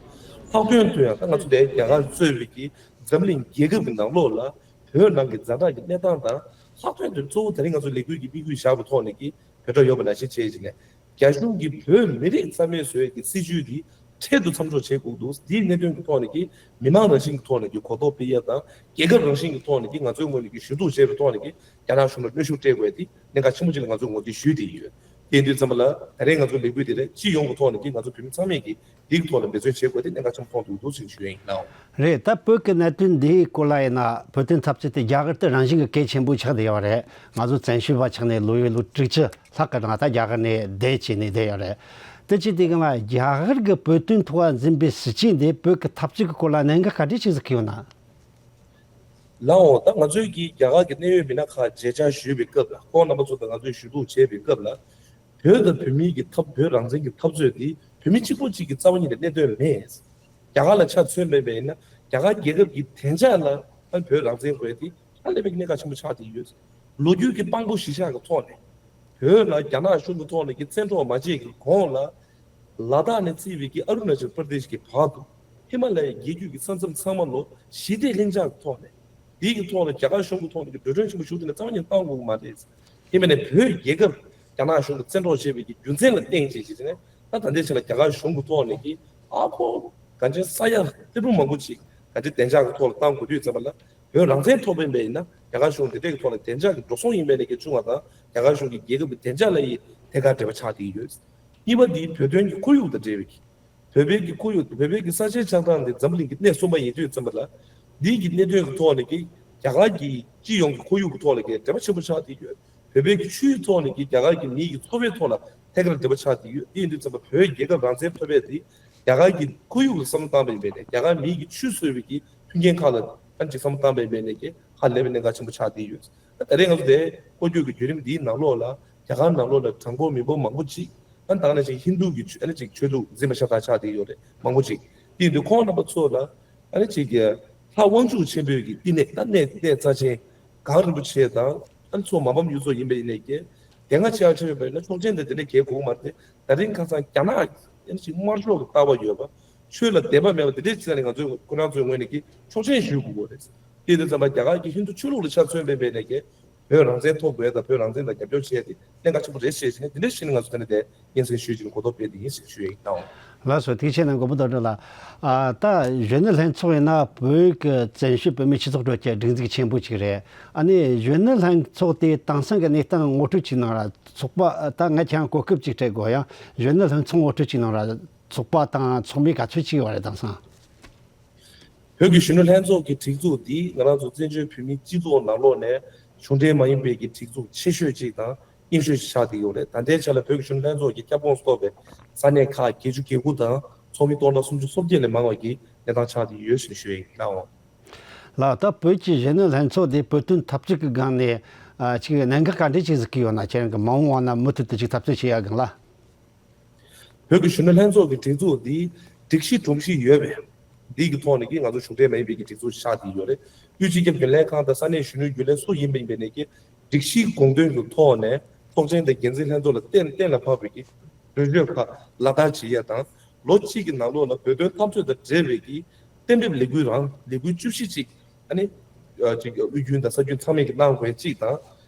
ལྷག་དོན་དུ་ཡང་ད་ང་ཚོ་འདིར་རྒྱ་གར་གཙོས་པའི་གི་འཛམ་གླིང་རྒྱལ་ཁབ་ཀྱི་ནང་ལོགས་ལ་བོད་ནང་གི་ཛ་དྲག་གི་གནས་སྟངས་དང་ལྷག་དོན་དུ་གཙོ་བོ་ད་རིང་ང་ཚོ་ལས་འགུལ་གྱི་དམིགས་ཡུལ་བཞག་པའི་ཐོག་ནས་ཀྱི་བོད་དྲ་ཡོད་པ་ནང་བཞིན་བྱས་ཀྱི་ནས་རྒྱ་གཞུང་གིས་བོད་མི་རིགས་རྩ་མེད་བཟོ་ཡས་ཀྱི་སྲིད་བྱུས་འདི་འཕྲལ་དུ་མཚམས་འཇོག་བྱེད་དགོས་འདུག་འདིའི་གནད་དོན་གྱི་ཐོག་ནས་ཀྱི་མི་མང་རང་བཞིན་གྱི་ཐོག་ནས་ཀྱི་གོ་རྟོགས་སྤེལ་ཡས་དང་རྒྱལ་ཁབ་རང་བཞིན་གྱི་ཐོག་ནས་ཀྱི་ང་ཚོའི་ངོས་ནས་ཀྱི་ཞུ་གཏུག་བྱས་པའི་ཐོག་ནས་ཀྱི་རྒྱ་ནག་གཞུང་ལ་གནོན་ཤུགས་སྤྲད་དགོས་ཡས་འདི་གནད་འགག་ཆེན་པོ་ཅིག་ལ་ང་ཚོས་ངོས་འཛིན་ཞུས་བསྡད་ཡོད། དེ་ཡིན་དུས་ཙམ་པ་ལ་ད་རེས་ང་ཚོ་ལས་འགུལ་འདི་རེད། སྤྱི་ཡོངས་ཀྱི་ཐོག་ནས་ཀྱི་ང་ཚོ་བོད་མི་ཚང་མས་ཀྱི་འདིའི་ཐོག་ལ་འབད་བརྩོན་བྱེད་དགོས་དེ་གནད་འགག་ཆེན་པོ་མཐོང་འདུག་འདུག་ཟེར་ཞུ་ཡ་ཡིན་ནའང་། རེད། ད་བོད་ཀྱི་གནད་དོན་འདིའི་སྐོར་ལ་ཡིན་ན་བོད་དོན་འཐབ་རྩོད་དེ་རྒྱ་གར་དུ་རང་བཞིན་གྱི་གལ་ཆེན་པོ་ཆགས་བསྡད་ཡོད་རེད། ང་ཚོ་བཙན་བྱོལ་བ་ཆགས་ནས་ལོ་ཡོད་ལོ་དྲུག་ཅུ་ལྷག་གི་རིང་ད་རྒྱ་གར་ནས་བསྡད་བྱས་ནས་བསྡད་ཡོད་རེད། དེ་ཅི་དེ་གང་ལ་རྒྱ་གར་གྱི་བོད་དོན་ཐོག་འཛིན་པའི་སྲིད་བྱུས་འདི་བོད་ཀྱི་འཐབ་རྩོད་ཀྱི་སྐོར་ལ་གནད་འགག་ག་འདྲས་ཞིག་བཟོ་གི་ཡོད་ན། ལགས་འོང་། ད་ང་ཚོས་ཀྱིས་རྒྱ་གར་གྱི་གནད་ཡོད་མི་སྣ་ཁག་མཇལ་བཅར་ཞུས་པའི་སྐབས་ལ་ཁོང་རྣམ་པ་ཚོ་དང་ང་ཚོས་ཞུ་གཏུག་བྱས་པའི་སྐབས་ལ། བོད་དང་བོད་མིའི་གི་འཐབ་བོད་རང་བཙན་གྱི་འཐབ་རྩོད་འདི་བོད་མི་གཅིག་པོ་གཅིག་གི་རྩ་བ་ཉིད་ནས་གནད་དོན་མེད། རྒྱ་གར་ལ་ཆ་མཚོན་པ་ཡིན་ན་རྒྱ་གར་རྒྱལ་ཁབ་ཀྱི་བདེ་འཇགས་ལ་ཨ་བོད་རང་བཙན་དགོས་དེ་ཧ་ལས་པའི་གནད་འགག་ཆེན་པོ་ཆགས་བསྡད་ཡོད། ལོ་རྒྱུས་ཀྱི་དཔང་པོ་གཞིར་བཞག་གི་ཐོག་ནས་བོད་ལ་རྒྱ་ནག་གཞུང་གི་ཐོག་ནས་ཀྱི་བཙན་འཕྲོག་མ་བྱས་ཀྱི་གོང་ལ། ལ་དྭགས་ནས་བརྩིས་པའི་གི་ཨ་རུ་ན་ཅལ་པར་དེཤ་གི་བར་དུ་ཧི་མ་ལ་ཡའི་རྒྱལ་རྒྱུད་ཀྱི་ས་མཚམས་ཚང་མ་ལོ་ཞི་བདེ་ལྷིང་འཇགས་ཀྱི་ཐོག་ནས་དེའི་གི་ཐོག་ལ་རྒྱ་གར་གཞུང་གི་ཐོག་ནས་ཀྱི་འགྲོ་གྲོན་ཆེན་པོ་ཞུ་དེ་ནས་རྩ་བ་ཉིད་བཏང་དགོས་ཀྱི་མ་རེད། ཧི་མ་ལ་ཡའི་བོད་རྒྱལ་ཁབ་རྒྱ་ནག་གཞུང་གིས་བཙན་འཕྲོག་བྱས་པའི་གི་རྒྱུ་མཚན་ལ་བརྟེན་བྱས་བྱས་ནས་ད་ད་ལྟའི་ཆ་ལ་རྒྱ་གར་གཞུང་གི་ཐོག་ནས་ཀྱི་ཨ་ཁོ་གང་ཅི་ས་ཡ་ཏི་རུ་མང་པོ་ཅིག་གང་ཅི་བདེ་འཇགས་ཀྱི་ཐོག་ལ་བཏང་དགོས་དུས་ཙམ་པ་ལ་བོད་རང་བཙན་ཐོབ་པ་ཡིན་པ་ཡིན་ན་རྒྱ་གར་གཞུང་དེ་འདྲའི་གི་ཐོག་ལ་བདེ་འཇགས་ཀྱི་འགྲོ་སོང་ཡིན་པ་ཡིན་ནས་ཀྱི་བྱུང་བ་དང་རྒྱ་གར་གཞུང་གི་རྒྱལ་ཁབ་ཀྱི་བདེ་འཇགས་ལ་ཡི་ཐད་ཀར་འབྲེལ་བ་ཆགས་བསྡད་ཡོད། གཉིས་པ་འདི་བོད་དོན་གྱི་ཁོར་ཡུག་དང་འབྲེལ་བའི་གི་བོད་པའི་གི་ཁོར་ཡུག་བོད་པའི་གི་ས་ཆའི་ཆགས་སྟངས་འདི་འཛམ་གླིང་གི་སྣེ་གསུམ་པ་ཡིན་དུས་ཙམ་པ་ལ། འདིའི་གི་གནད་དོན་གི་ཐོག་ནས་ཀྱི་རྒྱ་གར་གྱི་སྤྱི་ཡོངས་ཀྱི་ཁོར་ཡུག་གི་ཐོག་ལ་ཀྱི་འབྲེལ་བ་ཆེན་པོ་ཆགས་བསྡད་ཡོད། བོད་པའི་གི་ཆུའི་ཐོག་ནས་ཀྱི་རྒྱ་གར་གྱི་མིའི་གི་འཚོ་བའི་ཐོག་ལ་ཐད་ཀར་འབྲེལ་བ་ཆགས་བསྡད་ཡོད། དེ་ཡིན་དུས་ཙམ་པ་བོད་རྒྱལ་ཁབ་རང་བཙན་ཐོབ་པའི་དེ་རྒྱ་གར་གྱི་ཁོར་ཡུག་ལ་བསམ་བློ་བཏང་པ་ཡིན་པས་ནས་རྒྱ་གར་མིའི་གི་ཆུ་བཟོས་པའི་གི་མཐུན་རྐྱེན་ཁག་ལ་ཨ་ནི་ཅིག་བསམ་བློ་བཏང་པ་ཡིན་པས་ནས་ཀྱི་ཧ་ལས་པའི་གནད་འགག་ཆེན་པོ་ཆགས་བསྡད་ཡོད། ད་རེས་ང་ཚོ་དེ་སྐོར་སྐྱོད་ཀྱི་བརྒྱུད་རིམ་འདིའི་ནང་ལོགས་ལ་རྒྱ་གར་ནང་ལོགས་ལ་དྲང་པོ་མི་འབོར་མང་པོ་ཅིག་ཨ་ནི་ད་ག་ནང་བཞིན་ཧིན་རྡུ་གི་ཆོས་ཨ་ནི་ཅིག་ཆོས་ལུགས་འཛིན་པ་ཤ་སྟག་ཆགས་བསྡད་ཡོད་རེད་མང་པོ་ཅིག་དེ་ཡིན་དུས་ཁོང་རྣམ་པ་ཚོ་ལ་ཨ་ནི་ཅིག་གི་ལྷ་དབང་ཕྱུག་ཆེན་པོའི་གི་བསྟི་གནས་ད་གནས་གནས་རྩ་ཆེན་གངས་རིན་པོ་ཆེ་དང་ཨ་ནི་མཚོ་མ་ཕམ་གཡུ་མཚོ་ཡིན་པ་ཡིན་ནས་ཀྱི་ དེ་སྔ་ཆེ་བ་ཆེ་བའི་བར་ན་ཆོག་མཆན་དེ་དེ་འདྲ་གལ་དགོས་མ་རེད། ད་རིང་ཁ་སང་རྒྱ་ནག་ཡང་ཞིག་དམར་ཤོག་གི་ལྟ་བ་ཡོད་པ། ཆོས་ལ་དད་པ་མེད་པ་དེ་འདྲའི་ཅིག་ནས་ང་ཚོས་ཁོ་རང་ཚོའི་ངོས་ནས་ཀྱི་ཆོག་མཆན་ཞུ་དགོས་ཀྱི་རེད། དེ་དུས་ཙམ་པ་རྒྱ་གར་གྱི་ཧིན་རྡུ་ཆོས་ལུགས་ལ་ཆ་མཚོན་པའི་འབད་ནས་ཀྱི་བོད་རང་བཙན་ཐོབ་དགོས་དང་བོད་རང་བཙན་ལ་རྒྱབ་སྐྱོར་བྱས་ཏེ་གནད་འགག་ཆེན་པོ་རེད་ཞེས་བྱས་ནས་དེ་འདྲ་ཞིག་ནས་ང་ཚོ་དེ་ནས་དེ་སྙན་སེང་ཞུས་ཀྱི་གོ་རྟོགས་སྤེལ་དེ་ཡིན་ཞེས་ཞུ་ཡ་ཡིན་ནའང་། ལགས་སོ། ཐུགས་རྗེ་ཆེ་གནང་མགོན་པོ་རྡོར་དྲུག་ལགས། ཨ། ད་གཞོན་ནུ་ལྷན་ཚོགས་ཡིན་ན་བོད་ཀྱི་བཙན་བྱོལ་བོད་མིའི་སྤྱི་ཚོགས་ཁྲོད་ཀྱི་སྒྲིག་འཛུགས་ཆེན་པོ་གཅིག་རེད། ཨ་ནི་གཞོན་ནུ་ལྷན་ཚོགས་དེ་དེང་སང་གི་གནས་སྟངས་ངོ་སྤྲོད་ཅིག་གནང་ར། ཚོགས་པ་ད་ང་ཁྱེད་རང་གོ་སྐབས་ཅིག་སྤྲད་དགོས། ཡང་གཞོན་ནུ་ལྷན་ཚོགས་ངོ་སྤྲོད་ཅིག་གནང་ར། ཚོགས་པ་དང་ཚོགས་མི་ག་ཚོད་ཅིག་ཡོད་རེད་དེང་སང་། བོད་ཀྱི་གཞོན་ནུ་ལྷན་ཚོགས་ཀྱི་སྒྲིག་འཛུགས་འདི་ང་རང་ཚོ་བཙན་བྱོལ་བོད་མིའི་སྤྱི་ཚོགས་ནང་ལོགས་ནས་གཞུང་འབྲེལ་མ་ཡིན་པའི་གི་སྒྲིག་འཛུགས་ཆེ་ཤོས་གཅིག་དང་རྙིང་ཤོས་ཤིག་ཆགས་བསྡད་ཡོད་རེད། ད་ལྟའི་ཆ་ལ་བོད་ཀྱི་གཞོན་ནུ་ལྷན་ཚོགས་ཀྱི་ཁྱབ་ཁོངས་གཏོགས་པའི་ས་གནས་ཁག་བརྒྱད་ཅུ་གྱ་དགུ་དང་ཚོགས་མི་སྟོང་ཕྲག་སུམ་ཅུ་སོ་བརྒྱད་ལས་མང་བ་གི་གནས་སྟངས་ཆགས་བསྡད་ཡོད་ཞེས་ཞུ་ཡི་ཡིན་ནའང་། ལགས། ད་བོད་ཀྱི་གཞོན་ནུ་ལྷན་ཚོགས་འདི་བོད་དོན་འཐབ་རྩོད་ཀྱི་སྒང་ནས་ཨ་ཅིག་གནད་འགག་ག་འདྲ་ཅིག་གཟིགས་ཀྱི་ཡོད་ན། ཁྱེད་རང་གི་མ་འོངས་པ་ན་མུ་མཐུད་དུ་ཅིག་འཐབ་རྩོད་བྱེད་ཡ་སྒང་ལ། བོད་ཀྱི་གཞོན་ནུ་ལྷན་ཚོགས་ཀྱི་སྒྲིག་འཛུགས་འདི་སྒྲིག་གཞི་སྒྲོམ་གཞི་ཡོད་པས། འདི་གི་ཐོག་ནས་ཀྱི་ང་ཚོ་གཞུང་འབྲེལ་མ་ཡིན་པའི་གི་སྒྲིག་འཛུགས་ཆགས་བསྡད་ཡོད་རེད། དབུས་སྤྱི་ཁྱབ་རྒྱུན་ལས་ཁང་དང་ས་གནས་གཞོན་ནུའི་རྒྱུན་ལས་སུ་ཡིན་པ་ཡིན་པ་ནས་ཀྱི་སྒྲིག་གཞིའི་དགོངས་དོན་གྱི་ཐོག་ནས་ཚོགས་ཆེན་དང་འགན་འཛིན་ལྷན་ཚོགས་ལ་གཏན་གཏན་ལ་ཕབ་པའི་གི་གྲོས་ཆོད་ཁག་ལག་བསྟར་བྱེད་ཡ་དང་། ལོ་གཅིག་གི་ནང་ལོགས་ལ་བོད་དོན་འཐབ་རྩོད་དང་འབྲེལ་བའི་གི་གཏན་འབེབས་ལས་འགུལ་རང་ལས་འགུལ་བཅུ་བཞི་ཅིག་ཨ་ནི་ཅིག་དབུས་རྒྱུན་དང་ས་རྒྱུན་ཚང་མས་ཀྱི་གནང་དགོས་གཅིག་དང་།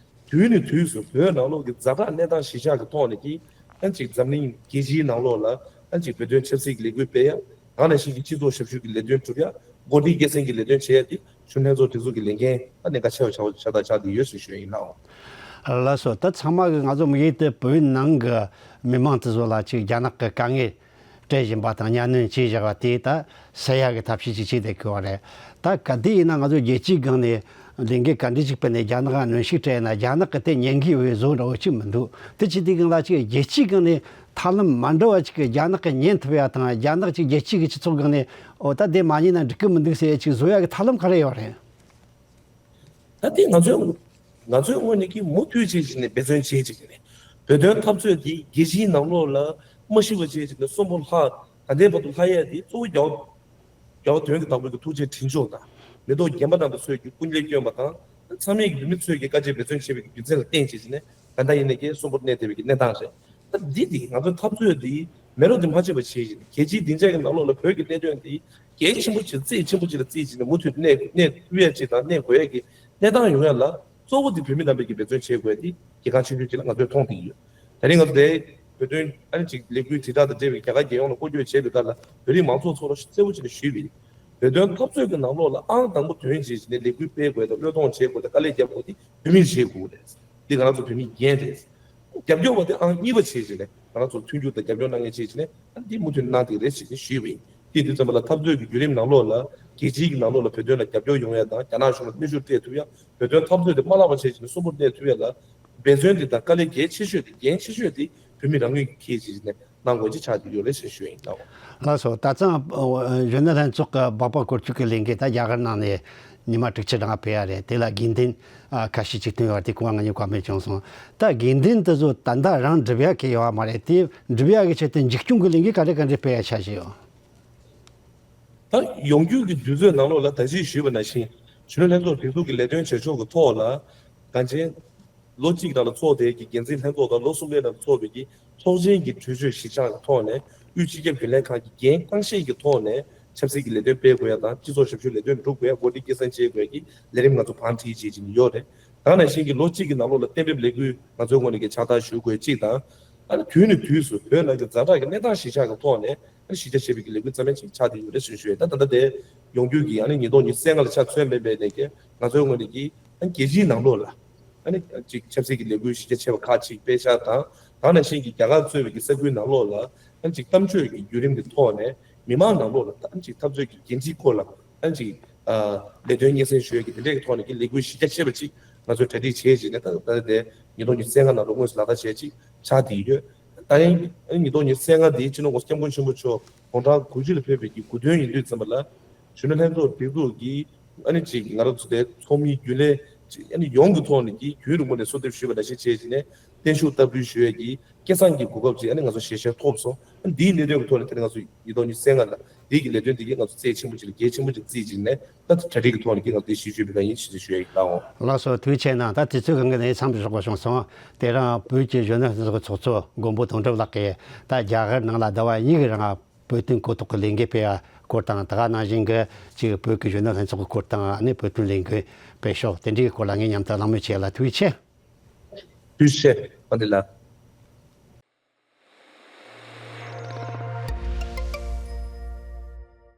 དུས་ནས་དུས་སུ་བོད་ནང་ལོགས་ཀྱི་ཛ་དྲག་གནས་སྟངས་གཞི་བཞག་གི་ཐོག་ནས་ཀྱི་ཨ་ཅིག་འཛམ་གླིང་རྒྱལ་སྤྱིའི་ནང་ལོགས་ལ་ཨ་ཅིག་བོད་དོན་ཆབ་སྲིད་ཀྱི་ལས་འགུལ་སྤེལ་ཡ། གང་ནང་བཞིན་གྱི་སྤྱི་ཚོགས་ཞབས་ཞུ་གི་ལས་དོན་སྒྲུབ་ཡ། མགོ་ཁྲིད་སྐྱེད་སྲིང་གི་ལས་དོན་བྱེད་ཡ་དེ་གཞོན་ལྷན་ཚོགས་སྒྲིག་འཛུགས་ཀྱི་ལས་འགན་ཨ་གནད་འགག་ཆེ་བ་ཆགས་ཆགས་དང་ཆགས་བསྡད་ཡོད་ཞེས་ཞུ་ཡ་ཡིན་ནའང་། ལགས་སོ། ད་ཚང་མ་གི་ང་ཚོ་མི་ཡུལ་དུ་བོད་ནང་གི་མི་མང་དེ་ཚོ་ལ་ཅིག་རྒྱ་ནག་གི་དཀའ་ངལ་སྤྲད་བཞིན་པ་དང་གཉའ་གནོན་བྱས་བཞག་པ་དེ་ད་སེལ་ཡག་གི་ཐབས་ཤེས་ཅིག་བྱས་བསྡད་ཀྱི་ཡོད་རེད། ད་ག་དུས་ཡིན་ན་ང་ཚོ་རྒྱལ་སྤྱིའི་སྒང་ནས་ལས་འགུལ་ག་འདྲ་ཅིག་སྤེལ་ནས་རྒྱ་ནག་ལ་གནོན་ཤུགས་སྤྲད་ན་རྒྱ་ནག་གི་དེ་ཉན་གྱི་ཡོད་པའི་བཟོ་འདྲ་བོ་ཅིག་མི་འདུག་དེ་བྱེད་དུས་སྒང་ལ་ཅིག་རྒྱལ་སྤྱིའི་སྒང་ནས་ཐབས་ལམ་མ་འདྲ་བ་ཅིག་གིས་རྒྱ་ནག་གིས་ཉན་ཐུབ་ཡ་དང་། རྒྱ་ནག་ཅིག་རྒྱལ་སྤྱིའི་གི་སྤྱི་ཚོགས་སྒང་ནས་འོ་ད་དེ་མ་ཉན་ན་འགྲིག་གི་མི་འདུག་ཟེར་ཡ་ཅིག་བཟོ་ཡ་གི་ཐབས་ལམ་ག་རེ་ཡོད་རེད། ད་ལྟའི་ང་ཚོའི་ང་ཚོའི་ངོས་ནས་ཀྱི་མུ་མཐུད་བྱེད་ཅིག་ནས་འབད་བརྩོན་བྱེད་ཅིག་ནས་བོད་དོན་འཐབ་རྩོད་འདི་རྒྱལ་སྤྱིའི་ནང་ལོགས་ལ་མ་ཤི་བ་བྱེད་ཅིག་ནས་གསོན་པོ་ལྷག་ད་ལྟའི་བར་དུ་ལྷག་ཡས་འདི་གཙོ་བོ་རྒྱལ་བ་རྒྱལ་བ་དོན་གྱི་བདག་པོའི་གི་ཐུགས་རྗེ་དྲིན་ཆོག་དང་མི་ཐོག་རྒན་པ་རྣམ་པ་ཚོས་ཀྱི་སྐུ་ངལ་བསྐྱོན་པ་དང་ཚང་མས་ཀྱི་བོད་མི་ཚོས་ཀྱི་དཀའ་སྤྱད་འབད་བརྩོན་བྱེད་པའི་རྒྱུ་མཚན་ལ་བརྟེན་བྱེད་ཅིག་ནས་ད་ལྟ་ཡིན་ནས་ཀྱི་གསོན་པོར་གནས་བསྡད་པའི་གི་གནས་སྟངས་རེད། ད་འདི་འདི་ང་ཚོའི་འཐབ་རྩོད་འདི་མེ་རོ་འདི་མ་ཆད་པ་བྱེད་བཞིན་རྒྱལ་སྤྱིའི་སྡིངས་ཆ་གི་ནང་ལོགས་ལ་བོད་ཀྱི་གནད་དོན་འདི་གལ་ཆེན་པོ་ཆེ་རྩིས་ཆེན་པོ་ཅིག་ལ་རྩིས་བྱས་ནས་མུ་མཐུད་གནས་གནས་ཐུབ་ཡས་ཅིག་དང་གནས་དགོས་ཡས་ཀྱི་གནས་སྟངས་ཡོང་ཡས་ལ་གཙོ་བོ་འདི་བོད་མི་རྣམ་པས་ཀྱི་འབད་བརྩོན་བྱེད་དགོས་ཡས་འདི་གལ་འགངས་ཆེ་ཤོས་ཅིག་ལ་ང་ཚོས་མཐོང་བསྡད་ཀྱི་ཡོད། ད་རིང་ང་ཚོ་དེ་བོད་དོན་ཨ་ནི་ཅིག་ལས་འགུལ་དྲིལ་བསྒྲགས་དང་འབྲེལ་བའི་རྒྱ་གར་རྒྱལ་ཡོངས་ལ་སྐོར་སྐྱོད་བྱས་པའི་སྐབས་ལ་བོད་རིགས་མང་ཚོགས་ཚོར་གསལ་པོ་ཅིག་ནས་ཞུས་པ་ཡིན། བོད་དོན་འཐབ་རྩོད་ཀྱི་ནང་ལོགས་ལ་ཨང་དང་པོ་དོན་བྱེད་བཞིན་ནས་ལས་འགུལ་སྤེལ་དགོས་དང་བློས་གཏོང་བྱེད་དགོས་དང་དཀའ་ལས་རྒྱབ་དགོས་དེ་བོད་མིས་བྱེད་དགོས་རེད། འདི་ང་རང་ཚོ་བོད་མིའི་འགན་རེད། རྒྱབ་སྐྱོར་བ་དེ་ཨང་གཉིས་པ་བྱེད་བཞིན་ནས་ང་རང་ཚོར་མཐུན་འགྱུར་དང་རྒྱབ་སྐྱོར་གནང་མཁན་བྱེད་བཞིན་ནས་ཨ་འདི་མུ་མཐུད་གནང་བསྡད་རེད་ཞེས་ཞུས་པ་ཡིན། དེ་དུས་ཙམ་པ་ལ་འཐབ་རྩོད་ཀྱི་བརྒྱུད་རིམ་ནང་ལོགས་ལ་རྒྱལ་སྤྱིའི་གི་ནང་ལོགས་ལ་བོད་དོན་ལ་རྒྱབ་སྐྱོར་ཡོང་ཡ་དང་རྒྱ་ནག་གཞུང་ལ་གནོན་ཤུགས་སྤྲད་ཐུབ་ཡ། བོད་དོན་འཐབ་རྩོད་དེ་མ་བརླག་པ་བྱེད་བཞིན་ནས་གསོན་པོར་གནས་ཐུབ་ཡ་ལ་འབད་བརྩོན་དེ་དང་དཀའ་ལས་གལ་ཆེ་ཤོས་དེ་འགན་ཆེ་ཤོས་དེ་བོད་མི་རང་ངོས་ཀྱིས་འཁྱེར་བྱས་ནས་གནང་དགོས་ཀྱི་ཆགས་ཀྱི་ཡོད་རེད་ཞེས་ཞུ་ཡིན་ལགས། ལགས་སོ། ད་ཐེངས་གཞོན་ནུ་ལྷན་ཚོགས་ཀྱི་འབབ་པ་སྐོར་སྐྱོད་ཀྱི་ལས་འགུལ་ད་རྒྱ་གར་ནང་ནས་ཉི་མ་དྲུག་ཅུ་གྲངས་སྤེལ་ཡ་རེད། དེ་ལ་དགོས་འདུན་ཁ་ཤས་ཅིག་བཏོན་ཡོད་རེད། དེ་སྐོར་ང་གཉིས་བཀའ་མོལ་བྱུང་སོང་། ད་དགོས་འདུན་དེ་ཚོ་ད་ལྟ་རང་སྒྲུབ་ཡ་གི་ཡོད་མ་རེད། དེ་སྒྲུབ་ཡ་གི་ཆེད་དུ་འཛིན་སྐྱོང་གི་ལས་འགུལ་ག་འདྲ་ག་འདྲ་སྤེལ་ཡ་འཆར་གཞི་ཡོད། ད་ཡོང་རྒྱུ་གི་དུས་ཚོད་ནང་ལོགས་ལ་ད་ཅི་ཞུས་པ་ནང་བཞིན་གཞོན་ནུ་ལྷན་ཚོགས་སྒྲིག་འཛུགས་ཀྱི་ལས་དོན་བྱེད་ཕྱོགས་ཀྱི་ཐོག་ལ་གང་ཅི། ལོ་གཅིག་རང་ལ་ཚོགས་དེ་གི་འགན་འཛིན་ལྷན་ཚོགས་དང་ལོ་གསུམ་པའི་ནང་ཚོགས་པའི་གི་ཚོགས་ཆེན་གྱི་གྲོས་ཆོད་གཞི་བཞག་གི་ཐོག་ནས་དབུས་སྤྱི་ཁྱབ་རྒྱུན་ལས་ཁང་གི་འགན་གཙང་བཞེས་ཀྱི་ཐོག་ནས་ཆབ་སྲིད་ཀྱི་ལས་དོན་སྤེལ་དགོས་ཡ་དང་སྤྱི་ཚོགས་ཞབས་ཞུའི་ལས་དོན་སྒྲུབ་དགོས་ཡ་འགོ་ཁྲིད་སྐྱེད་སྲིང་བྱེད་དགོས་ཡ་གི་ལས་རིམ་ང་ཚོ་བང་སྒྲིག་བྱེད་བཞིན་ཡོད་རེད། ད་ནང་བཞིན་གྱི་ལོ་གཅིག་གི་ནང་ལོགས་ལ་གཏན་འབེབས་ལས་འགུལ་ང་ཚོའི་ངོས་ནས་ཀྱི་ཕྱག་རྟགས་ཞུ་དགོས་གཅིག་དང་། ཨ་ནི་དུས་ནས་དུས་སུ་བོད་ནང་གི་ཛ་དྲག་གི་གནས་སྟངས་གཞི་བཞག་གི་ཐོག་ནས་ཨ་ནི་གཞི་རྒྱ་ཆེ་བའི་གི་ལས་འགུལ་རྩ་མེད་ཅིག་ཆགས་བསྡད་ཡོད་རེད་ཞེས་ཞུ་ཡས། ད་ད་ལྟ་དེ་ཡོང་རྒྱུ་གི་ཨ་ནི་ཉིས་སྟོང་ཉི་ཤུ་རྩ་ལྔ་ལ་ཆ་མཚོན་པའི་འབད་ནས་ཀྱི་ང་ཚོའི་ངོས་ནས་ཀྱི་ཨ་ནི་རྒྱལ་སྤྱིའི་ནང་ལོགས་ལ་ཨ་ནི་ཅིག་ཆབ་སྲིད་ཀྱི་ལས་འགུལ་གཞི་རྒྱ་ཆེ་བ་ཁག་ཅིག་སྤེལ་ཤག་དང་། ད་ནང་བཞིན་གྱི་རྒྱ་གར་གཙོས་པའི་གི་ས་ཁུལ་ནང་ལོགས་ལ་ཨ་ནི་ཅིག་གཏམ་བརྗོད་ཀྱི་བརྒྱུད་རིམ་གྱི་ཐོག་ནས་མི་མང་ནང་ལོགས་ལ་ཨ་ནི་ཅིག་འཐབ་རྩོད་ཀྱི་འགན་འཁྲིའི་སྐོར་ལ་ཨ་ནི་ཅིག་ཨ་ལས་དོན་སྙན་སེང་ཞུ་ཡས་ཀྱི་དེ་འདྲས་ཀྱི་ཐོག་ནས་ཀྱི་ལས་འགུལ་གཞི་རྒྱ་ཆེ་བ་ཅིག་ང་ཚོས་གྲ་སྒྲིག་བྱས་བྱས་ནས་ད་ད་ལྟ་དེ་ཉིས་སྟོང་ཉི་ཤུ་རྩ་ལྔ་ནང་ལོགས་དངོས་སུ་ལག་བསྟར་བྱས་ཅིག་ཆགས་བསྡད་ཡོད། ད་ཡིན་ཉིས་སྟོང་ཉི་ཤུ་རྩ་ལྔ་དེ་སྤྱི་ནོར་༸གོང་ས་༸སྐྱབས་མགོན་ཆེན་པོ་མཆོག་དགུང་གྲངས་དགུ་བཅུ་ལ་ཕེབས་པའི་གི་དགུང་སྟོན་ཡིན་དུས་ཙམ་པ་ལ་གཞོན་ནུ་ལྷན་ཚོགས་སྒྲིག་འཛུགས་ཀྱིས་ཨ་ནི་ཅིག་ང་རང་ཚོ་དེ་ཚོགས་མི་རྒྱུན་ལས་ཅིག་ཨ་ནི་ཡོངས་ཀྱི་ཐོག་ནས་ཀྱི་རྒྱུན་རིང་པོ་ནས་གསོལ་འདེབས་ཞུས་པ་ནང་བཞིན་བྱས་བྱས་ནས་ བརྟན་བཞུགས་བསྟར་འབུལ་ཞུ་ཡས་ཀྱི་སྐལ་བཟང་གི་གོ་སྐབས་ཅིག་ཨ་ནི་ང་ཚོ་ཞལ་བཞེས་ཐོབ་སོང་། ཨ་ནི་འདིའི་ལས་དོན་གྱི་ཐོག་ནས་དེ་ནི་ང་ཚོ་ཉིས་སྟོང་ཉི་ཤུ་རྩ་ལྔ་ལ་འདི་གི་ལས་དོན་འདི་གིས་ང་ཚོ་རྩེ་ཆེན་པོ་ཅིག་ལ་གལ་ཆེན་པོ་ཅིག་བརྩིས་བྱས་ནས་ད་གྲ་སྒྲིག་གི་ཐོག་ནས་ཀྱི་ང་ཚོ་དེ་ཞུ་ཞུ་བའི་གང་ཡིན་ཞེས་ཞུ་ཡ་ཡིན་ད་འོང་། ལགས་སོ། ཐུགས་རྗེ་ཆེ་གནང་། ད་དུས་ཚོད་གང་གི་ནས་མཚམས་འཇོག་དགོས་བྱུང་སོང་། དེ་རིང་བོད་ཀྱི་གཞོན་ནུ་ལྷན་ཚོགས་ཀྱི་ཚོགས་གཙོ་མགོན་པོ་དོན་གྲུབ་ལགས་ཀྱིས་ད་རྒྱ་གར་ནང་ལ་ཟླ་བ་གཉིས་ཀྱི་རིང་བོད་དོན་གོ་རྟོགས་ཀྱི་ལས་འགུལ་སྤེལ་བ་སྐོར་དང་། ད་ག་ནང་བཞིན་གྱི་ཅིག་བོད་ཀྱི་གཞོན་ནུ་ལྷན་ཚོགས་ཀྱི་སྐོར་དང་ཨ་ནི་བོད་དོན་ལས་འགུལ་སྤེལ་ཕྱོགས་དེ་འདྲའི་སྐོར་ལ་ངས་མཉམ་དུ་གླེང་མོལ་བྱས་ལ་ཐུགས་རྗེ་ཆེ། ཐུགས་རྗེ་ཆེ། ཨ་ནི་ལ།